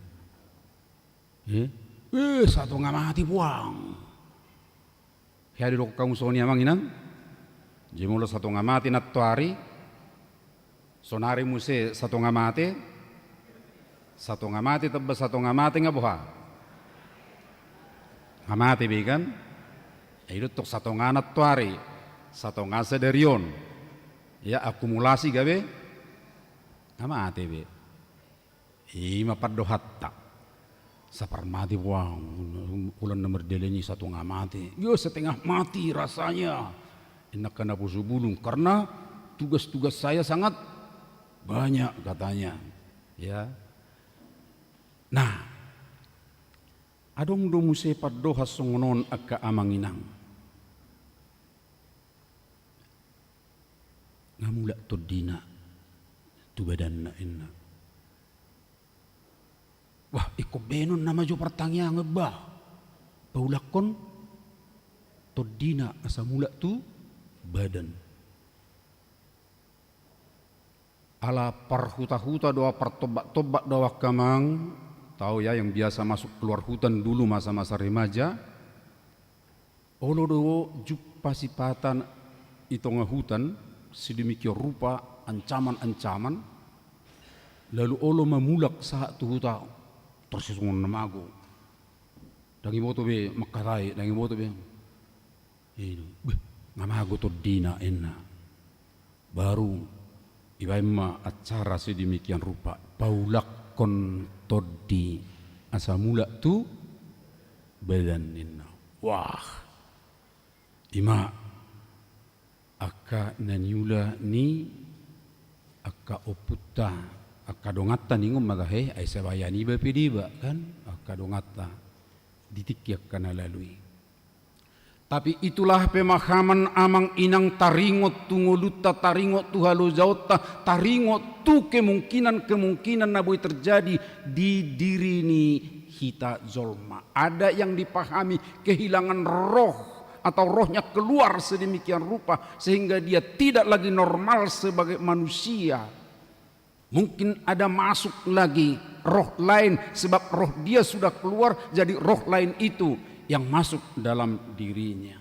Eh, eh, satonga mate puang. Hea didok hamu songon i, amang inang? Jadi molo satonga mate nantoari, sonari muse satonga mate, satonga mate tamba satonga mate nga boha? Nga mate be kan? Ai didok satonga nantoari, satonga sadari on. Ya, akumulasi gabe nga mate be. I ma pandohanta. Sapar mate puang, holan na mardalan i satonga mate. Yo, setengah mati rasanya. Inna angka naposo bulung, karena tugas-tugas saya sangat banyak katanya. Ya. Nah, adong do muse pandohan songon on angka amang inang. Nga mulak tondina tu badanna, inna. Wah, ingkon baenon nama jo partangiangan bah. Paulakkon tondina asa mulak tu badan. Ala parhuta-huta do, partombak-tombak do angka amang, tau ya, yang biasa masuk keluar hutan dulu masa-masa remaja. Olo do jumpa sipata i tonga hutan, sedemikian rupa ancaman-ancaman, lalu olo ma mulak sahat tu huta, tor sisongon na mago. Ndang iboto be mangkatai, ndang iboto be. Beh, nga mago tondina, inna. Baru ibaen ma acara sedemikian rupa, paulakkon tondi asa mulak tu badan, inna. Wah, ima angka na niula ni angka ompunta, angka donganta ningon ma tahe, ai sabayan iba pe deba kan, angka donganta di tingki angka na lalu i. Tapi itulah pemahaman amang inang, taringot tu ngolunta, taringot tu halojaonta, taringot tu kemungkinan-kemungkinan na boi terjadi di diri ni hita jolma. Ada yang dipahami kehilangan roh atau rohnya keluar sedemikian rupa sehingga dia tidak lagi normal sebagai manusia. Mungkin ada masuk lagi roh lain, sebab roh dia sudah keluar, jadi roh lain itu yang masuk dalam dirinya.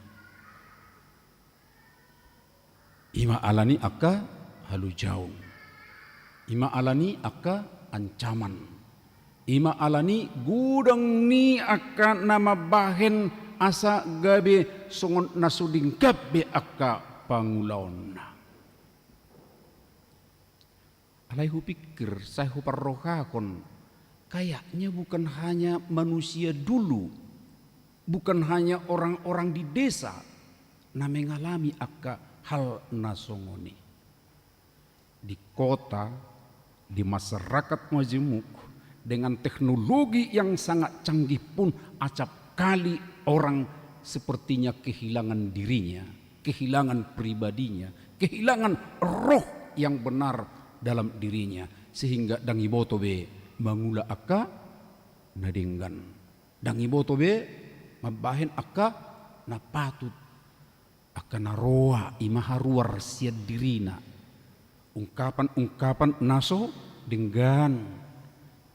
Ima alani angka halojaon. Ima alani angka ancaman. Ima alani godang ni angka na mambahen asa gabe songon na so denggan be angka pangulaonna. Alai hupikir, sai huparrohahon, kayaknya bukan hanya manusia dulu, bukan hanya orang-orang di desa na mengalami angka hal na songon i. Di kota, di masyarakat majemuk, dengan teknologi yang sangat canggih pun acap kali orang sepertinya kehilangan dirinya, kehilangan pribadinya, kehilangan roh yang benar dalam dirinya, sehingga ndang iboto be mangula angka na denggan. Ndang iboto be mambahen angka na patut, angka na roa, ima haruar sian dirina. Ungkapan-ungkapan na so denggan.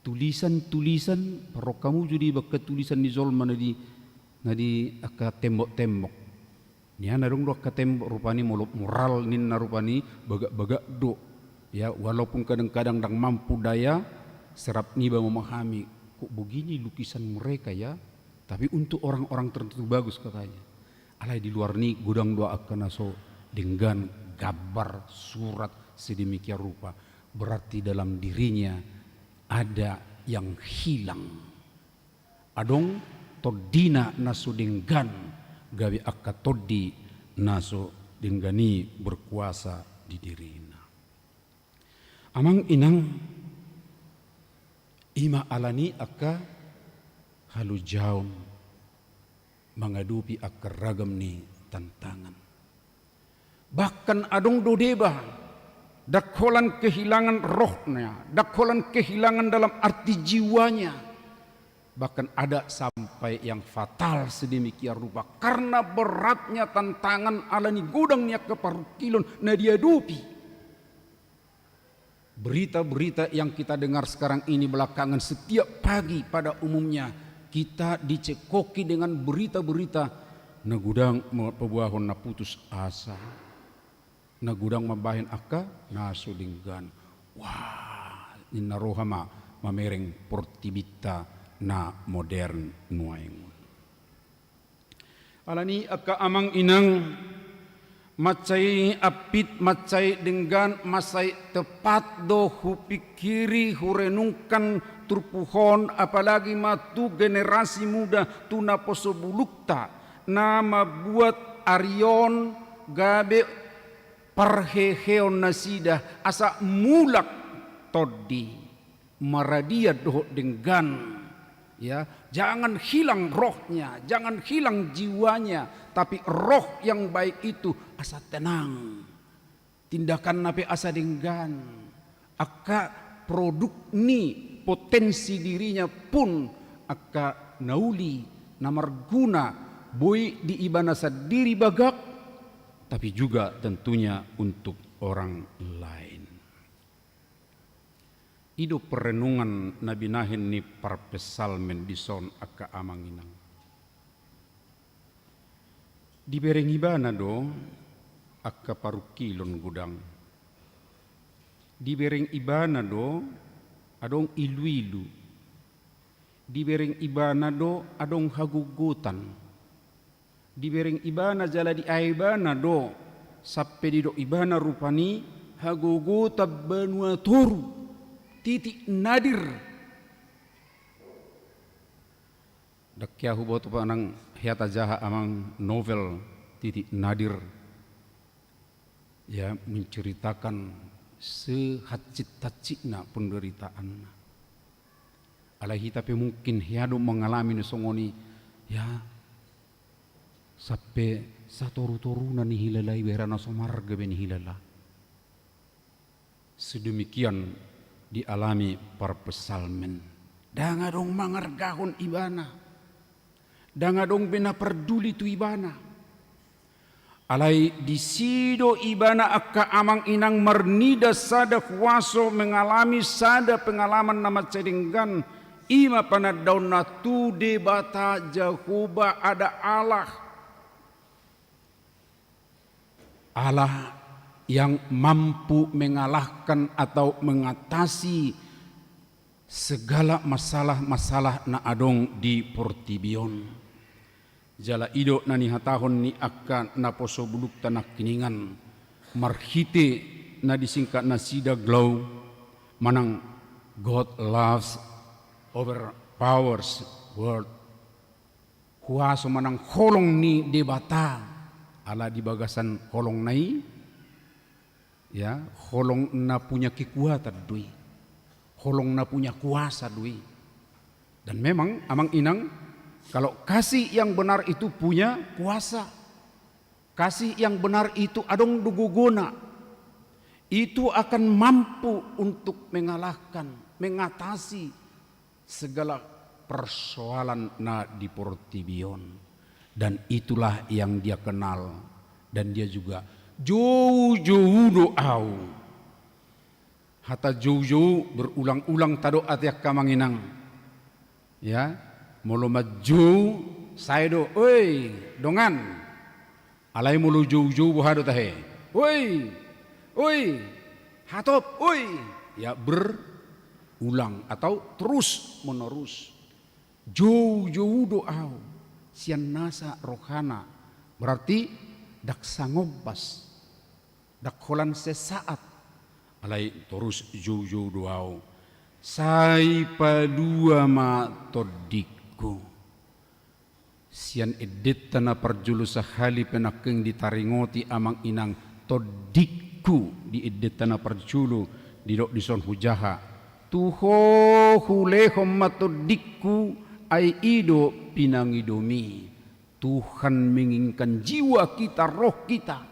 Tulisan-tulisan, parrohamu jo di angka tulisan ni jolma na di, na di angka tembok-tembok. Nian adong do angka tembok rupani molo mural ninna rupani bagak-bagak do. Ya, walaupun kadang-kadang ndang mampu daya serap niba memahami, kok begini lukisan mereka ya, tapi untuk orang-orang tertentu bagus katanya. Alai di luar ni godang do angka na so denggan gambar, surat sedemikian rupa. Berarti dalam dirinya ada yang hilang. Adong tondina na so denggan gabe angka tondi na so denggan i berkuasa di dirina. Amang inang, i ma alani angka halojaon mangadopi angka ragam ni tantangan. Bahkan adong do deba, ndang holan kehilangan rohnya, ndang holan kehilangan dalam arti jiwanya. Bahkan ada sampai yang fatal sedemikian rupa karena beratnya tantangan alani godang ni angka parungkilon na diadopi. Berita-berita yang kita dengar sekarang ini belakangan, setiap pagi pada umumnya kita dicekoki dengan berita-berita na godang ma-, paboahon na putus asa, na godang mambahen angka na so denggan. Wah, ninna roha ma mamereng portibinta na modern nuaeng on. Alani angka amang inang, mansai ampit, mansai denggan, mansai tepat do hupingkiri, hurenungkan turpuk on, apalagi ma tu generasi muda, tu naposo bulungta, na mambuat ari on gabe parheheon nasida, asa mulak tondi, maradian dohot denggan. Ya, jangan hilang rohnya, jangan hilang jiwanya, tapi roh yang baik itu asa tenang. Tindakanna pe asa denggan. Angka produk ni potensi dirinya pun angka na uli, na marguna, boi di ibana sandiri bagak, tapi juga tentunya untuk orang lain. I do perenungan na binahen ni parpsalmen dison angka amang inang. Dibereng ibana do angka parungkilon godang. Dibereng ibana do adong iluilu. Dibereng ibana do adong hagogotan. Dibereng ibana jala diae ibana do sampe didok ibana rupani hagogotan banua toru, titik nadir. Ndang hea huboto manang hea tajaha amang novel titik nadir. Ya, menceritakan sehancit-hancitna penderitaanna. Alai hita pe mungkin hea do mengalami na songon i, ya, sampe satoru-toruna nihilala i, bere na so marga be nihilala. Sedemikian dialami parpsalmen. Ndang adong mangargahon ibana. Ndang adong be na parduli tu ibana. Alai disi do ibana angka amang inang marnida sada huaso, mengalami sada pengalaman na mansai denggan, i ma panandaonna tu Debata Jahowa ada Allah. Allah yang mampu mengalahkan atau mengatasi segala masalah-masalah na adong di portibi on. Jala i do na nihatahon ni angka naposo bulungta nangkiningan marhite na disingkat nasida GLOW, manang God loves overpowers world. Huaso manang holong ni Debata, ala di bagasan holongna i, ya, holong na punya kekuatan do i, holong na punya kuasa do i. Dan memang, amang inang, kalau kasih yang benar itu punya kuasa, kasih yang benar itu adong do gogona, itu akan mampu untuk mengalahkan, mengatasi segala persoalan na di portibi on. Dan itulah yang dia kenal. Dan dia juga joujou do au. Hata joujou berulang-ulang tadok ate angka amang inang. Ya, molo manjou sae do, oi, dongan. Alai molo joujou boha do tahe? Oi, oi, hatop, oi. Ya, berulang atau terus menerus. Joujou do au sian nasa rohana. Berarti ndang sangombas, ndang holan sesaat. Alai torus joujou do au. Sai palua ma tondingku. Sian endenta na parjolo sahali pe nangkin ditaringoti amang inang tondingku di endenta na parjolo, didok dison hujaha. Tu ho hulehon ma tondingku, ai i do pinangidomi. Tuhan menginginkan jiwa kita, roh kita.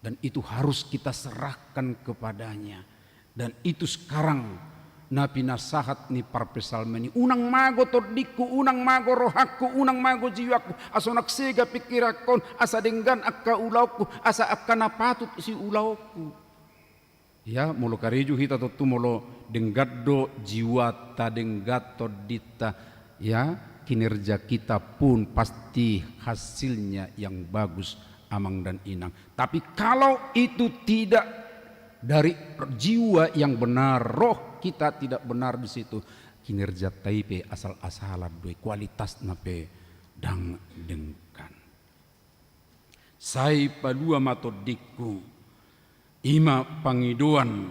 Dan itu harus kita serahkan kepada-Nya. Dan itu sekarang na pinasahat ni parpsalmen i. Unang mago tondingku, unang mago rohangku, unang mago jiwaku, asa unang sega pingkiranku on, asa denggan angka ulaonku, asa angka na patut siulaonku. Ya, molo karejo hita tontu molo denggan do jiwata, denggan tondinta, ya, kinerja kita pun pasti hasilnya yang bagus, amang dan inang. Tapi kalau itu tidak dari jiwa yang benar, roh kita tidak benar di situ, kinerjanta i pe asal-asalan do i, kualitasna pe ndang denggan. Sai palua ma tondingku, i ma pangidoan,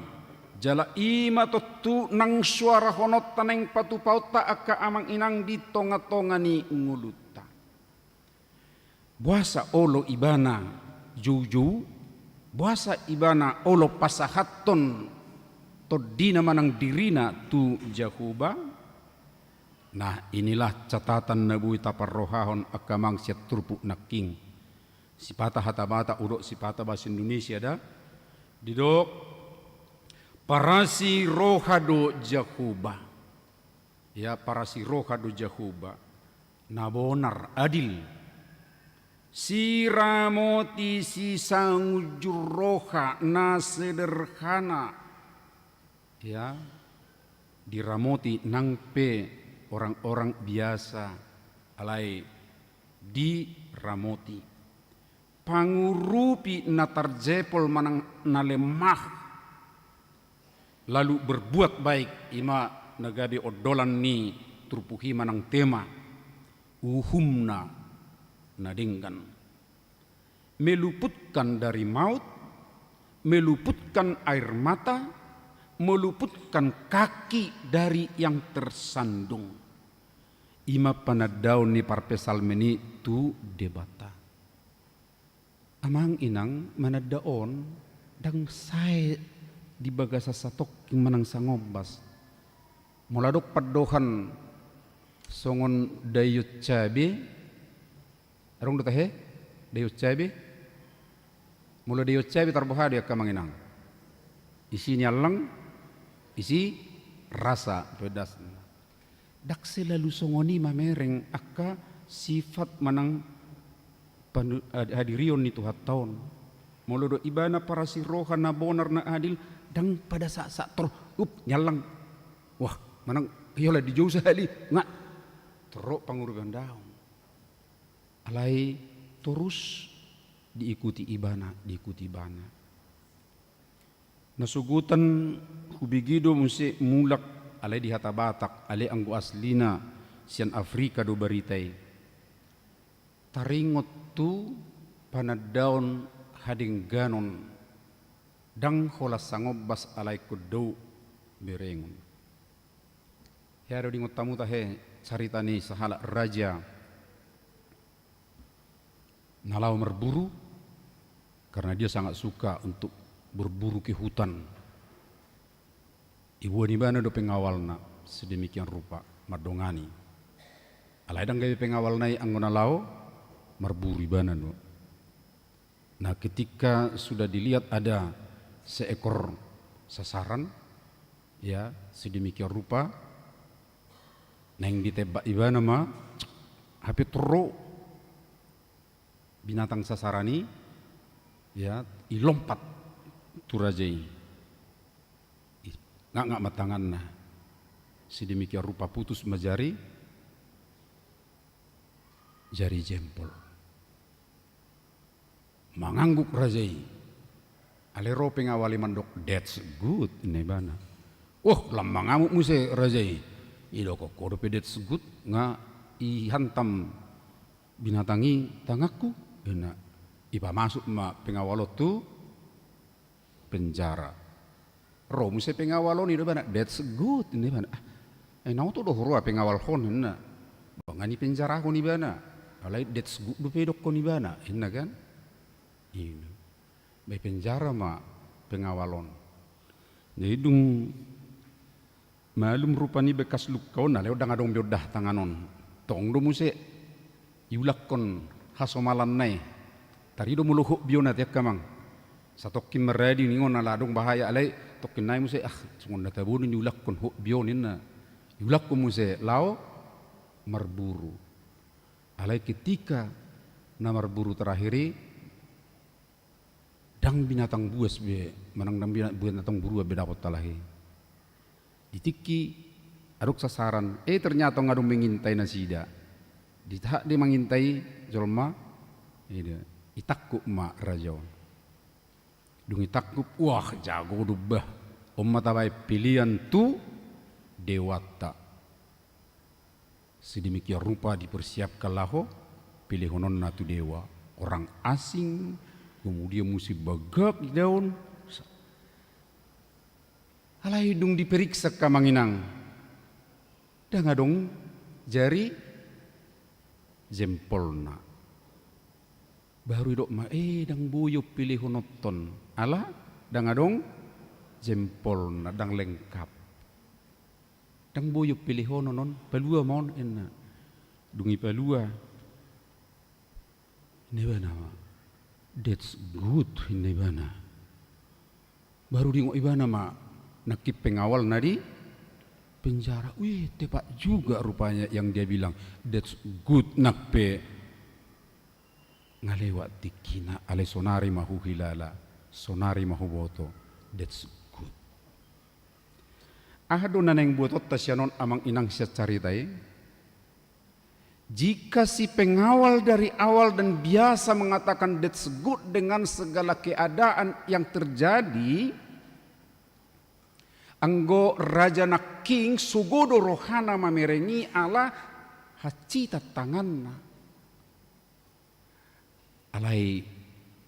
jala i ma tontu nang soarahononta naeng patupaonta angka amang inang di tonga-tonga ni ngolunta. Boasa olo ibana joujou, boasa ibana olo pasahathon tondina manang dirina tu Jahowa? Nah, inilah catatan na boi taparrohahon angka amang sian turpuk nangkin. Sipata hata Batak, hudok sipata bahasa Indonesia da. Didok, parasi roha do Jahowa. Ya, parasi roha do Jahowa. Na bonar, adil. Siramoti, sisangunjur roha, na sederhana. Ya, diramoti nang pe orang-orang biasa, alai diramoti. Pangurupi na tarjepol manang na lemah, lalu berbuat baik, i ma na gabe ondolan ni turpuk i manang tema, uhumna na denggan. Meluputkan dari maut, meluputkan air mata, meluputkan kaki dari yang tersandung. I ma panandaon ni parpsalmen i tu Debata. Amang inang, mananda on ndang sae di bagasan satongkin manang sangombas. Molo adong pandohan songon daion cabe, adong do tahe? Daion cabe? Molo daion cabe tarboha do i angka amang inang. Isi ni allang, isi rasa pedasna. Ndang selalu songon i mamereng angka sifat manang panu-, had-, hadirion ni Tuhanta on. Molo do ibana parasi roha na bonar na adil, ndang pada saat-saat tor, up, ni allang. Wah, manang, iyola dijou sahali, nga. Torop pangurupion, daong. Alai torus diikuti ibana, diikuti ibana. Na sogotan hubege do muse mulak, alai di hata Batak, alai anggo aslina sian Afrika do barita i. Taringot tu panandaon hadengganon, ndang holan sangombas alai ingkon dao berengon. Hea do diingot hamu tahe carita ni sahalak raja na laho marburu, karena dia sangat suka untuk berburu ke hutan. Iboan ibana do pengawalna sedemikian rupa mandongani. Alai ndang gabe pengawalna i anggo na laho marburu, ibana do. Nah, ketika sudah dilihat ada seekor sasaran, ya, sedemikian rupa, naeng ditembak ibana ma, hape ro binatang sasaran i, ya, i lompat tu raja i. I, ngak-ngak ma tanganna. Sedemikian rupa putus ma jari, jari jempol. Mangangguk raja i. Alai ro pengawal i mandok, "That's good," ninna ibana. "Oh, lam mangamuk muse raja i." "Idokkon ho dope that's good, nga ihantam binatang i tanganku," ninna. Ipamasuk ma pengawal on tu penjara. Ro muse pengawal on, didok ibana, "That's good," ninna ibana. "Ah, eh, naoto do huroha pengawal ho," ninna. Dongan i penjarahon ibana. Alai that's good dope idokkon ibana, inna kan? Ina. Bae penjara ma pengawal on. Jadi dung malum rupani bekas luka on, alai ndang adong be ondah tangan on. Tong do muse iulakkon hasomalanna i. Tarido molo hot biona te angka amang. Satongkin maradi ningon ala adong bahaya alai tongkin nai muse, ah, songon na tabo do niulakkon hot bio ninna. Iulakkon muse laho marburu. Alai ketika na marburu terakhir i, ndang binatang buas be, manang ndang bina-, binatang buruan be dapot halak i. Di tingki adong sasaran, eh, ternyata ndang adong mengintai nasida. Di saat dia mengintai jolma, ida, itangkup ma raja on. Dung itangkup, wah, jago do bah. On ma tabaen pelean tu dewanta. Sedemikian rupa dipersiapkan laho pelehononna tu dewa. Orang asing, kemudian muse bagak idaon. Alai dung diperiksa angka amang inang, ndang adong jari jempolna. Baru idok ma, eh, ndang boi on pelehononton. Ala ndang adong jempolna, ndang lengkap. Ndang boi on pelehonon on, palua ma on, inna. Dung ipalua, inna ibana ma, that's good, inna ibana. Baru diingot ibana ma nangkin pengawal na di penjara. Wih, tepat juga rupanya yang dia bilang, that's good, nang pe nga lewat tingkina, alai sonari ma huhilala, sonari ma huboto, that's good. Aha do na naeng buatonta sian on amang inang sian carita i? Jika si pengawal dari awal dan biasa mengatakan that's good dengan segala keadaan yang terjadi, anggo raja nangkin sogo do rohana mamereng i ala hansit tanganna. Alai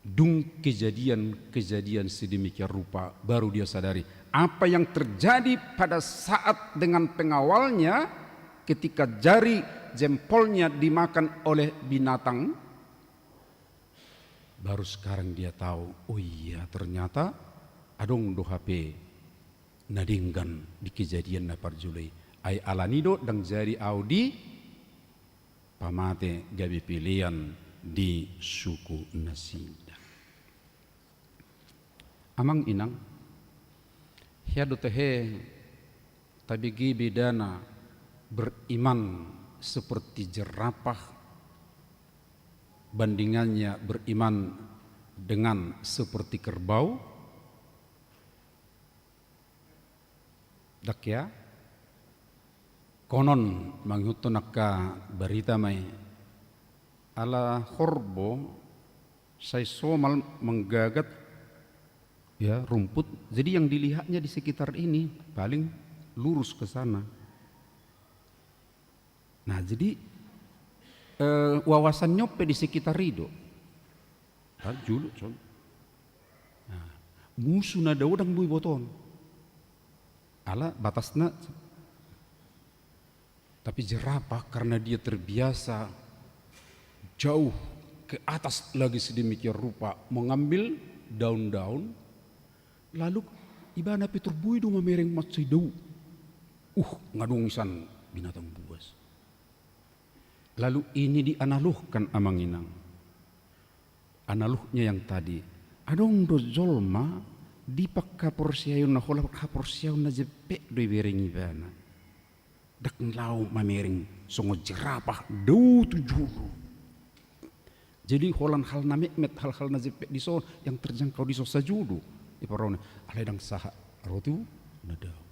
dung kejadian-kejadian sedemikian rupa, baru dia sadari apa yang terjadi pada saat dengan pengawalnya ketika jari jempolnya dimakan oleh binatang. Baru sekarang dia tahu, oh iya, ternyata adong do hape na denggan di kejadian na parjolo i. Ai alani do ndang jadi au di pamate gabe pelean di suku nasida. Amang inang, hea do tehe tabege bedana beriman seperti jerapah, bandingannya beriman dengan seperti kerbau? Ndang hea? Konon mangihuthon angka barita ma i, ala horbo sai somal manggagat, ya, rumput. Jadi yang dilihatnya di sekitar ini paling lurus ke sana. Nah, jadi, eh, wawasanna on pe di sekitar i do. Kan jolo, son. Nah, musu na dao ndang boi botoon. Ala batasna. Tapi jerapah karena dia terbiasa jauh ke atas lagi sedemikian rupa mengambil daun-daun, lalu ibana pe tor boi do mamereng mansai dao. Uh, nga adong isan binatang buas. Lalu ini dianalogkan amang inang. Analognya yang tadi. Adong do jolma di panghaporseaonna, holan haporseaon na jempek do ibereng ibana. Ndang laho mamereng songon jerapah dao tu jolo. Jadi holan hal na metmet, hal-hal na jempek dison yang terjangkau dison sajo do diparrohana. Alai ndang sahat ro tu na dao.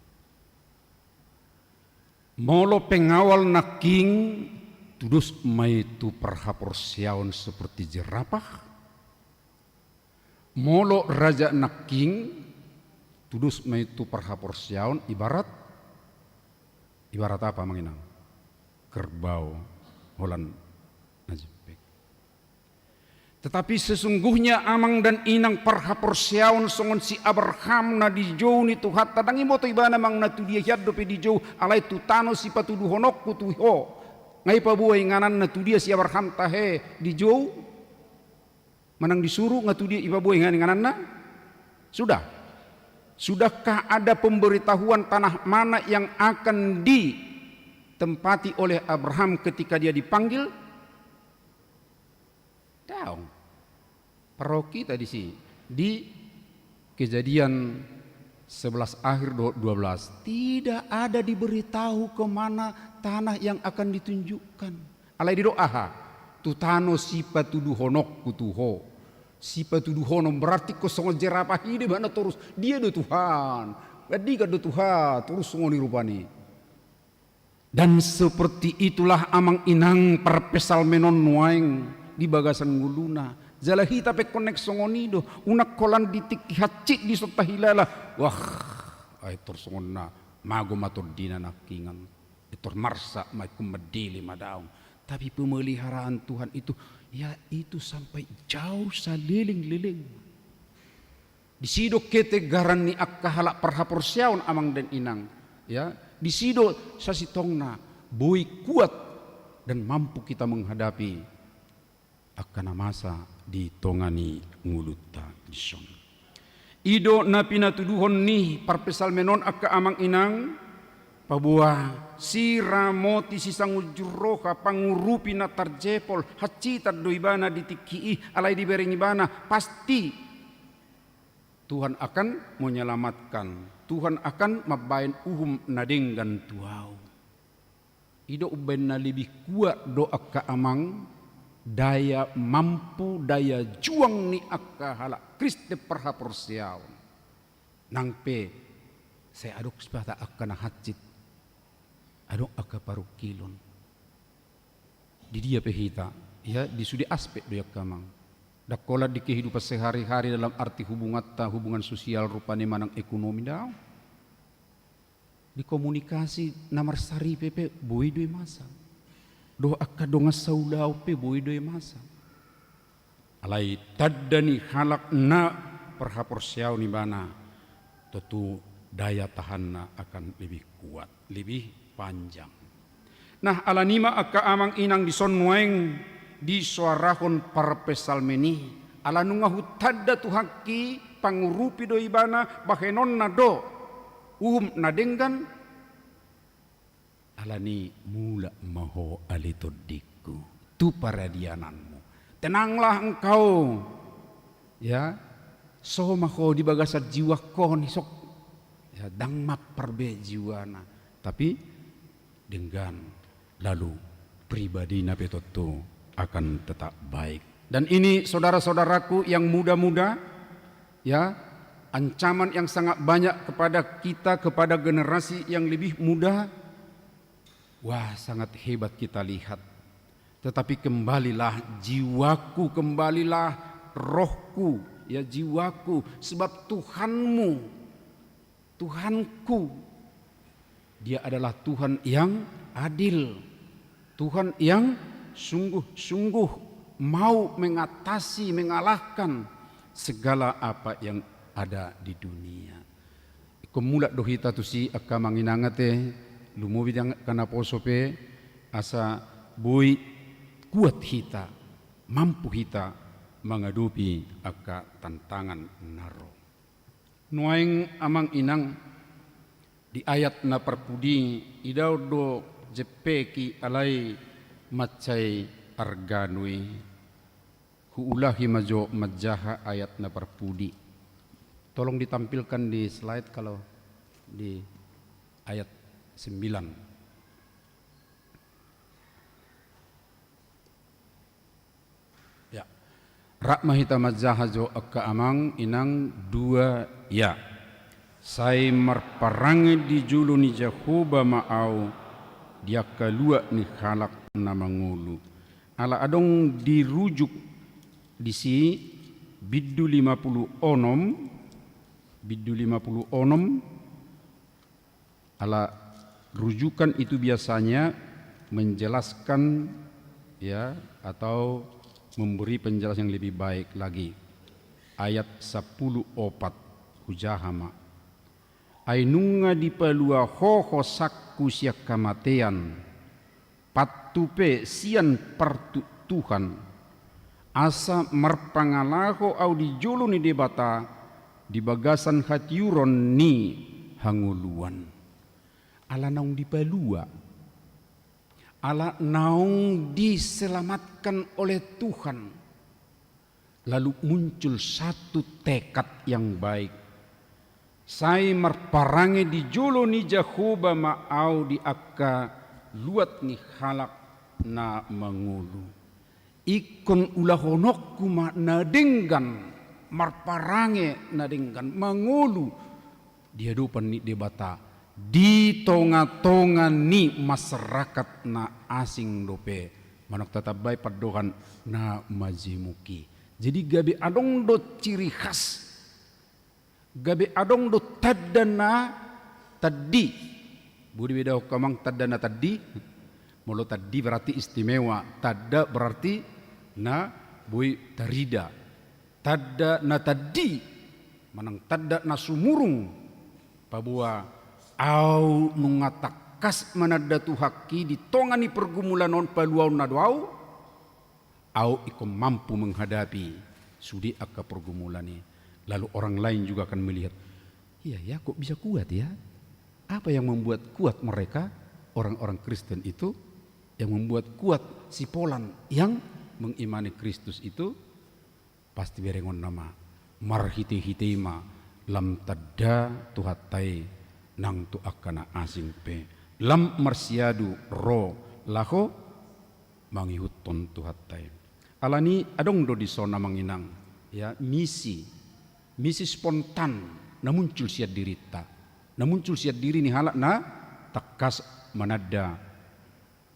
Molo pengawal nangkin, tudos ma i tu parhaporseaon seperti jerapah. Molo raja nangkin, tudos ma i tu parhaporseaon ibarat, ibarat apa amang inang? Kerbau, holan na jempek. Tetapi sesungguhnya amang dan inang, parhaporseaon songon si Abraham na dijou ni Tuhanta, ndang iboto ibana manang na tu dia hian dope dijou, alai tu tano sipatuduhononku tu ho. Nga ipaboa ingananna tu dia si Abraham tahe dijou? Manang disuru, nga tu dia ipaboa ingananna? Sudah. Sudahkah ada pemberitahuan tanah mana yang akan ditempati oleh Abraham ketika dia dipanggil? Daong. Parrohahon hita disi di Kejadian sebelas akhir do-, dua belas. Tidak ada diberitahu ke mana tanah yang akan ditunjukkan. Alai didok aha? Tu tano sipatuduhononku tu ho. Sipatuduhonon berarti ingkon songon jerapah i do ibana torus. Dia do Tuhan. Andigan do Tuhan. Torus songon i rupani. Dan seperti itulah amang inang parpsalmen on nuaeng di bagasan ngoluna. Jala hita pe ingkon naeng songon i do, unang holan di tingki hansit dison tahilala. Wah, ai tor songon na mago ma tondina nangkingan. Ai tor marsak ma, ingkon mandele ma, daong. Tapi pemeliharaan Tuhan itu, ya, itu sampai jauh saleleng-leleng. Disi do ketegaran ni angka halak parhaporseaon amang dan inang. Ya, disi do sasintongna boi kuat dan mampu kita menghadapi angka na masa di tonga ni ngolunta dison. I do na pinatuduhon ni parpsalmen on angka amang inang, paboa siramoti sisangunjur roha, pangurupi na tarjepol, hansitan do ibana di tingki i, alai dibereng ibana, pasti Tuhan akan menyelamatkan. Tuhan akan mambahen uhum na denggan tu ahu. I do umbahen na lebih kuat do angka amang, daya mampu, daya juang ni angka halak Kristen parhaporseaon. Nang pe sai adong sipata angka na hansit, adong angka parungkilon. Di dia pe hita, ya, di sude aspek do i angka amang. Ndang holan di kehidupan sehari-hari dalam arti hubunganta, hubungan sosial rupani manang ekonomi, daong. Di komunikasi na marsaripe pe boi do i masa. Dohot angka dongan saulaon pe boi do i masa. Alai tanda ni halak na parhaporseaon ibana, tontu daya tahanna akan lebih kuat, lebih panjang. Nah, alani i ma angka amang inang dison nuaeng disoarahon parpsalmen i, ala nunga hutanda Tuhanki, pangurupi do ibana, bahenonna do uhum na denggan. Alani i, mulak ma ho ale tondingku tu paradiananmu. Tenanglah engkau. Ya, so ma ho di bagasan jiwangkon, isok. Ya, ndang mampar be jiwana. Tapi denggan, lalu pribadina pe tontu akan tetap baik. Dan ini, saudara-saudaraku yang muda-muda, ya, ancaman yang sangat banyak kepada kita, kepada generasi yang lebih muda. Wah, sangat hebat kita lihat. Tetapi kembalilah jiwaku, kembalilah rohku, ya, jiwaku, sebab Tuhanmu, Tuhanku, Dia adalah Tuhan yang adil, Tuhan yang sungguh-sungguh mau mengatasi, mengalahkan segala apa yang ada di dunia. Ingkon mulak do hita tusi angka amang inang ate, lumobi di angka naposo pe, asa boi kuat hita, mampu hita mangadopi angka tantangan na ro. Nuaeng amang inang, di ayat na parpudi, idaon do jempeki alai mansai arganu i. Huulahi ma jo manjaha ayat na parpudi. Tolong ditampilkan di slide kalau di ayat sembilan. Ya. Rap ma hita manjaha jo angka amang inang, dua, ya. Sai marparange di jolo ni Jahowa ma ahu di angka luat ni halak na mangolu. Ala adong dirujuk disi bindu lima pulu onom, bindu lima pulu onom, ala rujukan itu biasanya menjelaskan, ya, atau memberi penjelasan yang lebih baik lagi. Ayat sampulu opat, hujaha ma. Ai nunga dipalua ho hosangku sian hamatean, Patupé sian partuktuhan, asa marpangalaho ahu di jolo ni Debata di bagasan hatiuron ni hangoluan. Ala naung dipalua, ala naung diselamatkan oleh Tuhan, lalu muncul satu tekad yang baik. Sai marparange di jolo ni Jahowa ma ahu di angka luat ni halak na mangolu. Ingkon ulahononku ma na denggan, marparange na denggan, mangolu di adopan ni Debata, di tonga-tonga ni masyarakat na asing dope, manang tatambai pandohan na majemuk i. Jadi gabe adong do ciri khas, gabe adong do tanda na tandi. Boi dibedaon hamu tanda na tandi? Molo tandi berarti istimewa, tanda berarti na boi tarida. Tanda na tandi, manang tanda na sumurung, paboa ahu nunga tangkas mananda Tuhanki di tonga ni pergumulan on, paluaonna do ahu, ahu ingkon mampu menghadapi sude angka pergumulan i. Lalu orang lain juga akan melihat, iya ya, kok bisa kuat ya? Apa yang membuat kuat mereka, orang-orang Kristen itu, yang membuat kuat si Polan yang mengimani Kristus itu? Pasti berengonna ma, marhite-hite i ma lam tanda Tuhanta i nang tu angka na asing pe, lam marsiadu ro laho mangihuthon Tuhanta i. Alani adong do dison, amang inang, ya, misi, misi spontan na muncul sian dirinta, na muncul sian diri ni halak na tangkas mananda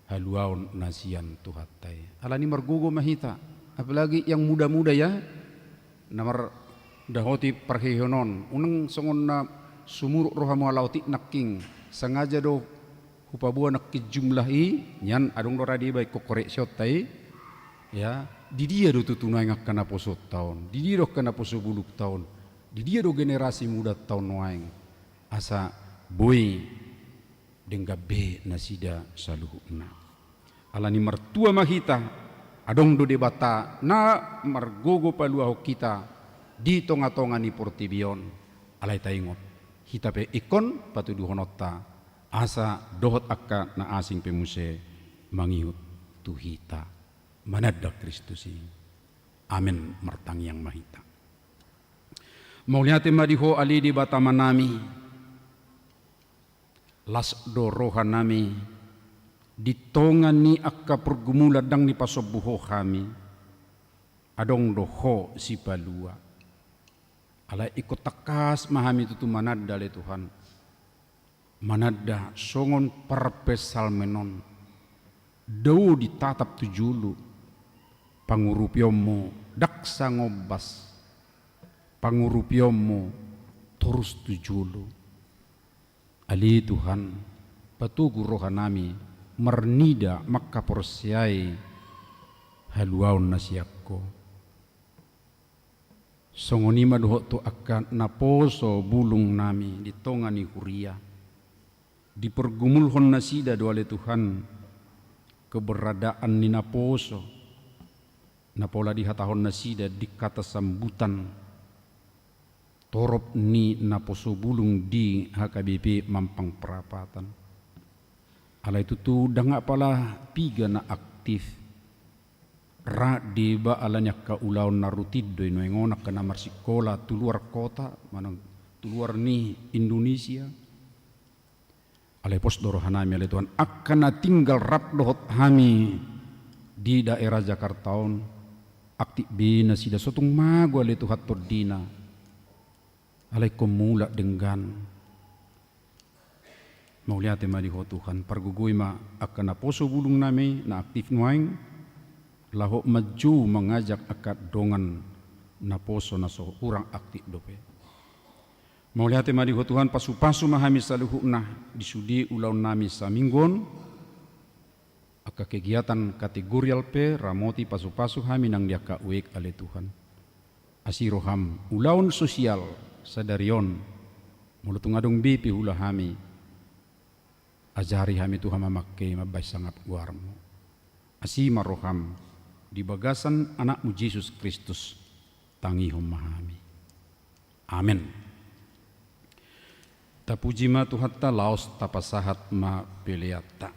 haluaon na sian Tuhanta i. Alani margogo ma hita, apalagi yang muda-muda ya, na mardapoti parheheon on, unang songon na sumurut rohamu ala otik nangkin, sengaja do hupaboa nangkin jumlah i, nian adong do rade baen koreksionta i, ya, di dia do tutu nuaeng angka naposonta on, di dia do angka naposo bulungta on, di dia do generasi mudanta on nuaeng, asa boi denggan be nasida saluhutna. Alani martua ma hita, adong do Debata na margogo paluahon hita di tonga-tonga ni portibi on. Alai taingot, hita pe ingkon patuduhononta, asa dohot angka na asing pe muse mangihut tu hita, mananda Kristus i. Amen. Martangiang ma hita. Mauliate ma di Ho ale Debata Amanami. Las do rohanami, di tonga ni angka pergumulan ndang dipasombu Ho hami, adong do Ho sipalua. Alai ingkon tangkas ma hami tutu mananda ale Tuhan, mananda songon parpsalmen on, dao ditatap tu jolo, pangurupionmu ndang sangombas, pangurupionmu torus tu jolo. Ale Tuhan, patogu rohanami marnida mangkaporseai haluaon na sian Ho. Songon i ma dohot tu angka naposo bulungnami di tonga ni huria. Dipergumulhon nasida do ale Tuhan keberadaan ni naposo, na pola dihatahon nasida di kata sambutan torop ni naposo bulung di H K B P Mampang Prapatan. Alai tutu ndang apala piga na aktif. Ra deba alani angka ulaon na rutin do i nuaeng on, angka na marsikola tu luar kota, manang tu luar ni Indonesia. Alai pos do rohanami ale Tuhan, angka na tinggal rap dohot hami di daerah Jakarta on, aktif be nasida, so tung mago ale Tuhan tondina. Alai ingkon mulak denggan. Mauliate ma di Ho Tuhan, pargogoi ma angka naposo bulungnami na aktif nuaeng, laho manjou mangajak angka dongan naposo na so hurang aktif dope. Mauliate ma di Ho Tuhan, pasupasu ma hami saluhutna di sude ulaonnami saminggu on. Angka kegiatan kategorial pe ramoti pasupasu hami nang di angka wijk ale Tuhan. Asi roham, ulaon sosial sadari on, molo tung adong be pe huula hami, Ajari hami Tuhan mamangke mambahen sangap goarmu. Asi ma roham di bagasan Anakmu Jesus Kristus, tangihon ma hami. Amen. Tapuji ma Tuhanta, laos tapasahat ma peleanta.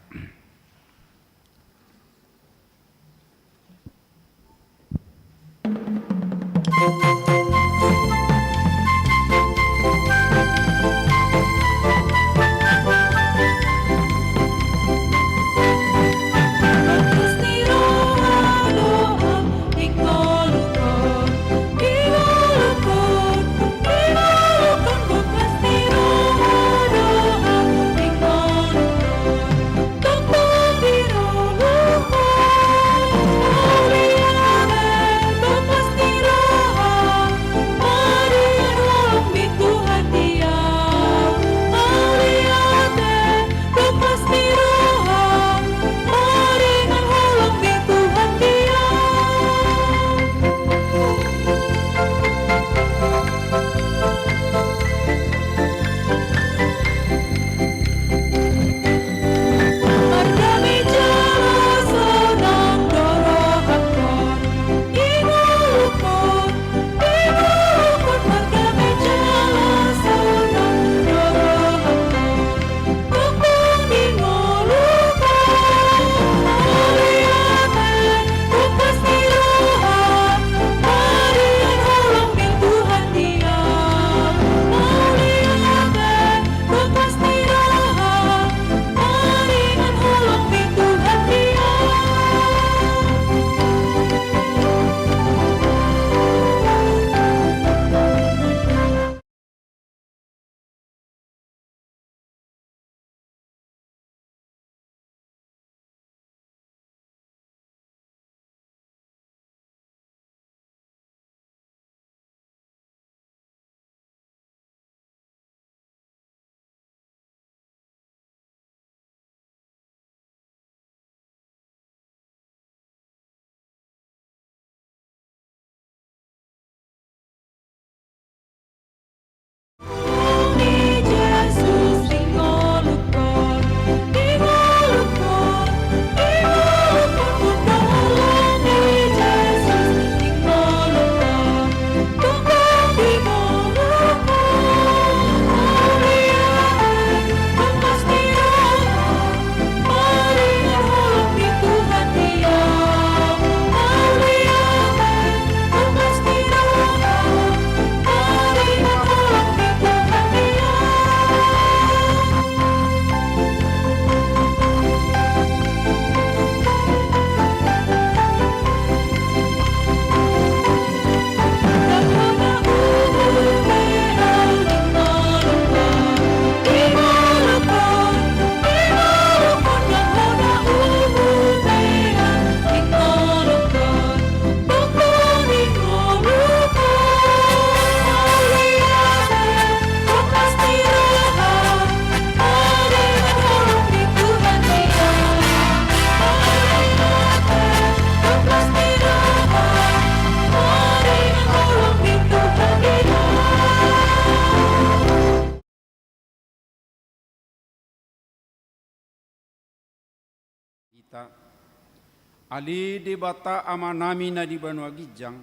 Ale Debata Amanami na di banua ginjang,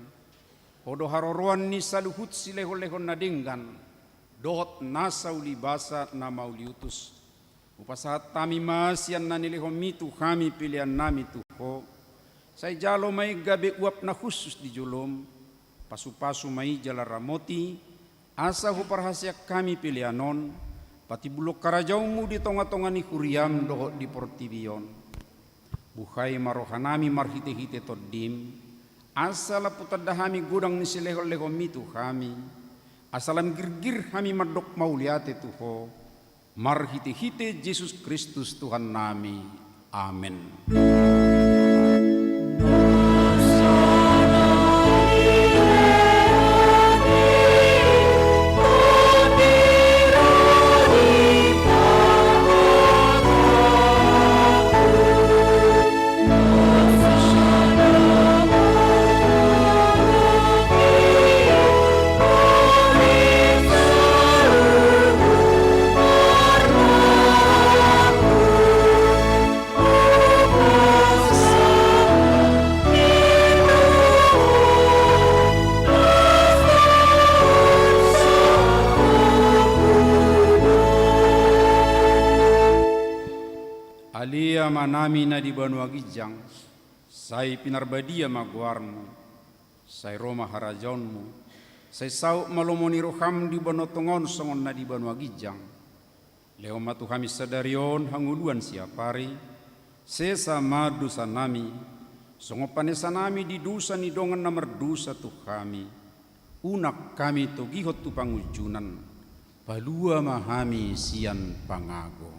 Ho do haroroan ni saluhut silehonlehon na denggan dohot nasa ulibasa na mauliutus. Hupasahat hami ma sian na nilehonMi tu hami peleannami tu Ho. Sai jalo ma i gabe uap na hushus di joloM. Pasupasu ma i jala ramoti, asa huparhaseang hami pelean on patimbulhon harajaonMu di tongatonga ni huriaM dohot di portibi on. Buhai ma rohanami marhitehite TondiM, asa lam hutanda hami godang ni silehonlehonMi tu hami, asa lam girgir hami mandok mauliate tu Ho, marhitehite Jesus Kristus Tuhannami. Amen. Ale Amanami na di banua ginjang, sai pinarbadia ma goarmu, sai ro ma harajaonmu, sai saut ma lomo ni roham di banua tonga on songon na di banua ginjang. Lehon ma tu hami sadari on hangoluan siapari, sesa ma dosanami, songon panesanami di dosa ni dongan na mardosa tu hami. Unang hami togihon tu pangunjunan, palua ma hami sian pangago.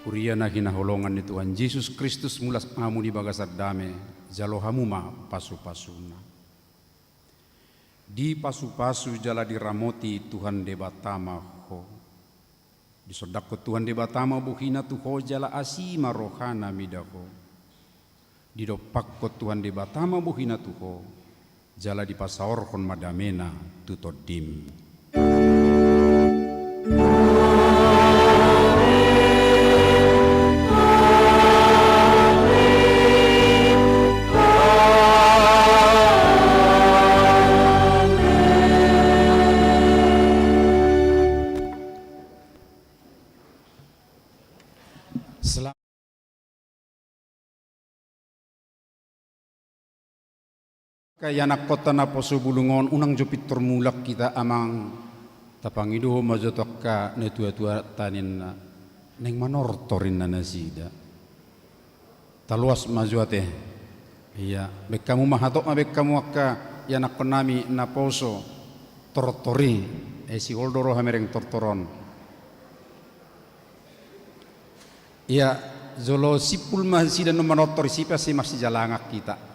Huria na hinaholongan ni Tuhan Jesus Kristus, mulas hamu di bagasan dame, jalo hamu ma pasupasuna. Dipasupasu jala diramoti Tuhan Debata ma ho. Disondangkon Tuhan Debata ma bohina tu ho jala asi ma rohana mida ho. Didompakkon Tuhan Debata ma bohina tu ho, jala dipasaorhon ma damena tu tondim. Angka ianakkonta naposo bulung on, unang jo pintor mulak hita, Amang. Tapangidohon ma jo tu angka natuatuanta ninna, naeng manortor ninna nasida. Taloas ma jo ate. Ia, baen hamu ma, hatop ma baen hamu angka ianakkonnami naposo tortor i. Ai sihol do roha mereng tortor on. Ia, jolo simpul ma nasida na manortor i, sipas i masijalangan hita.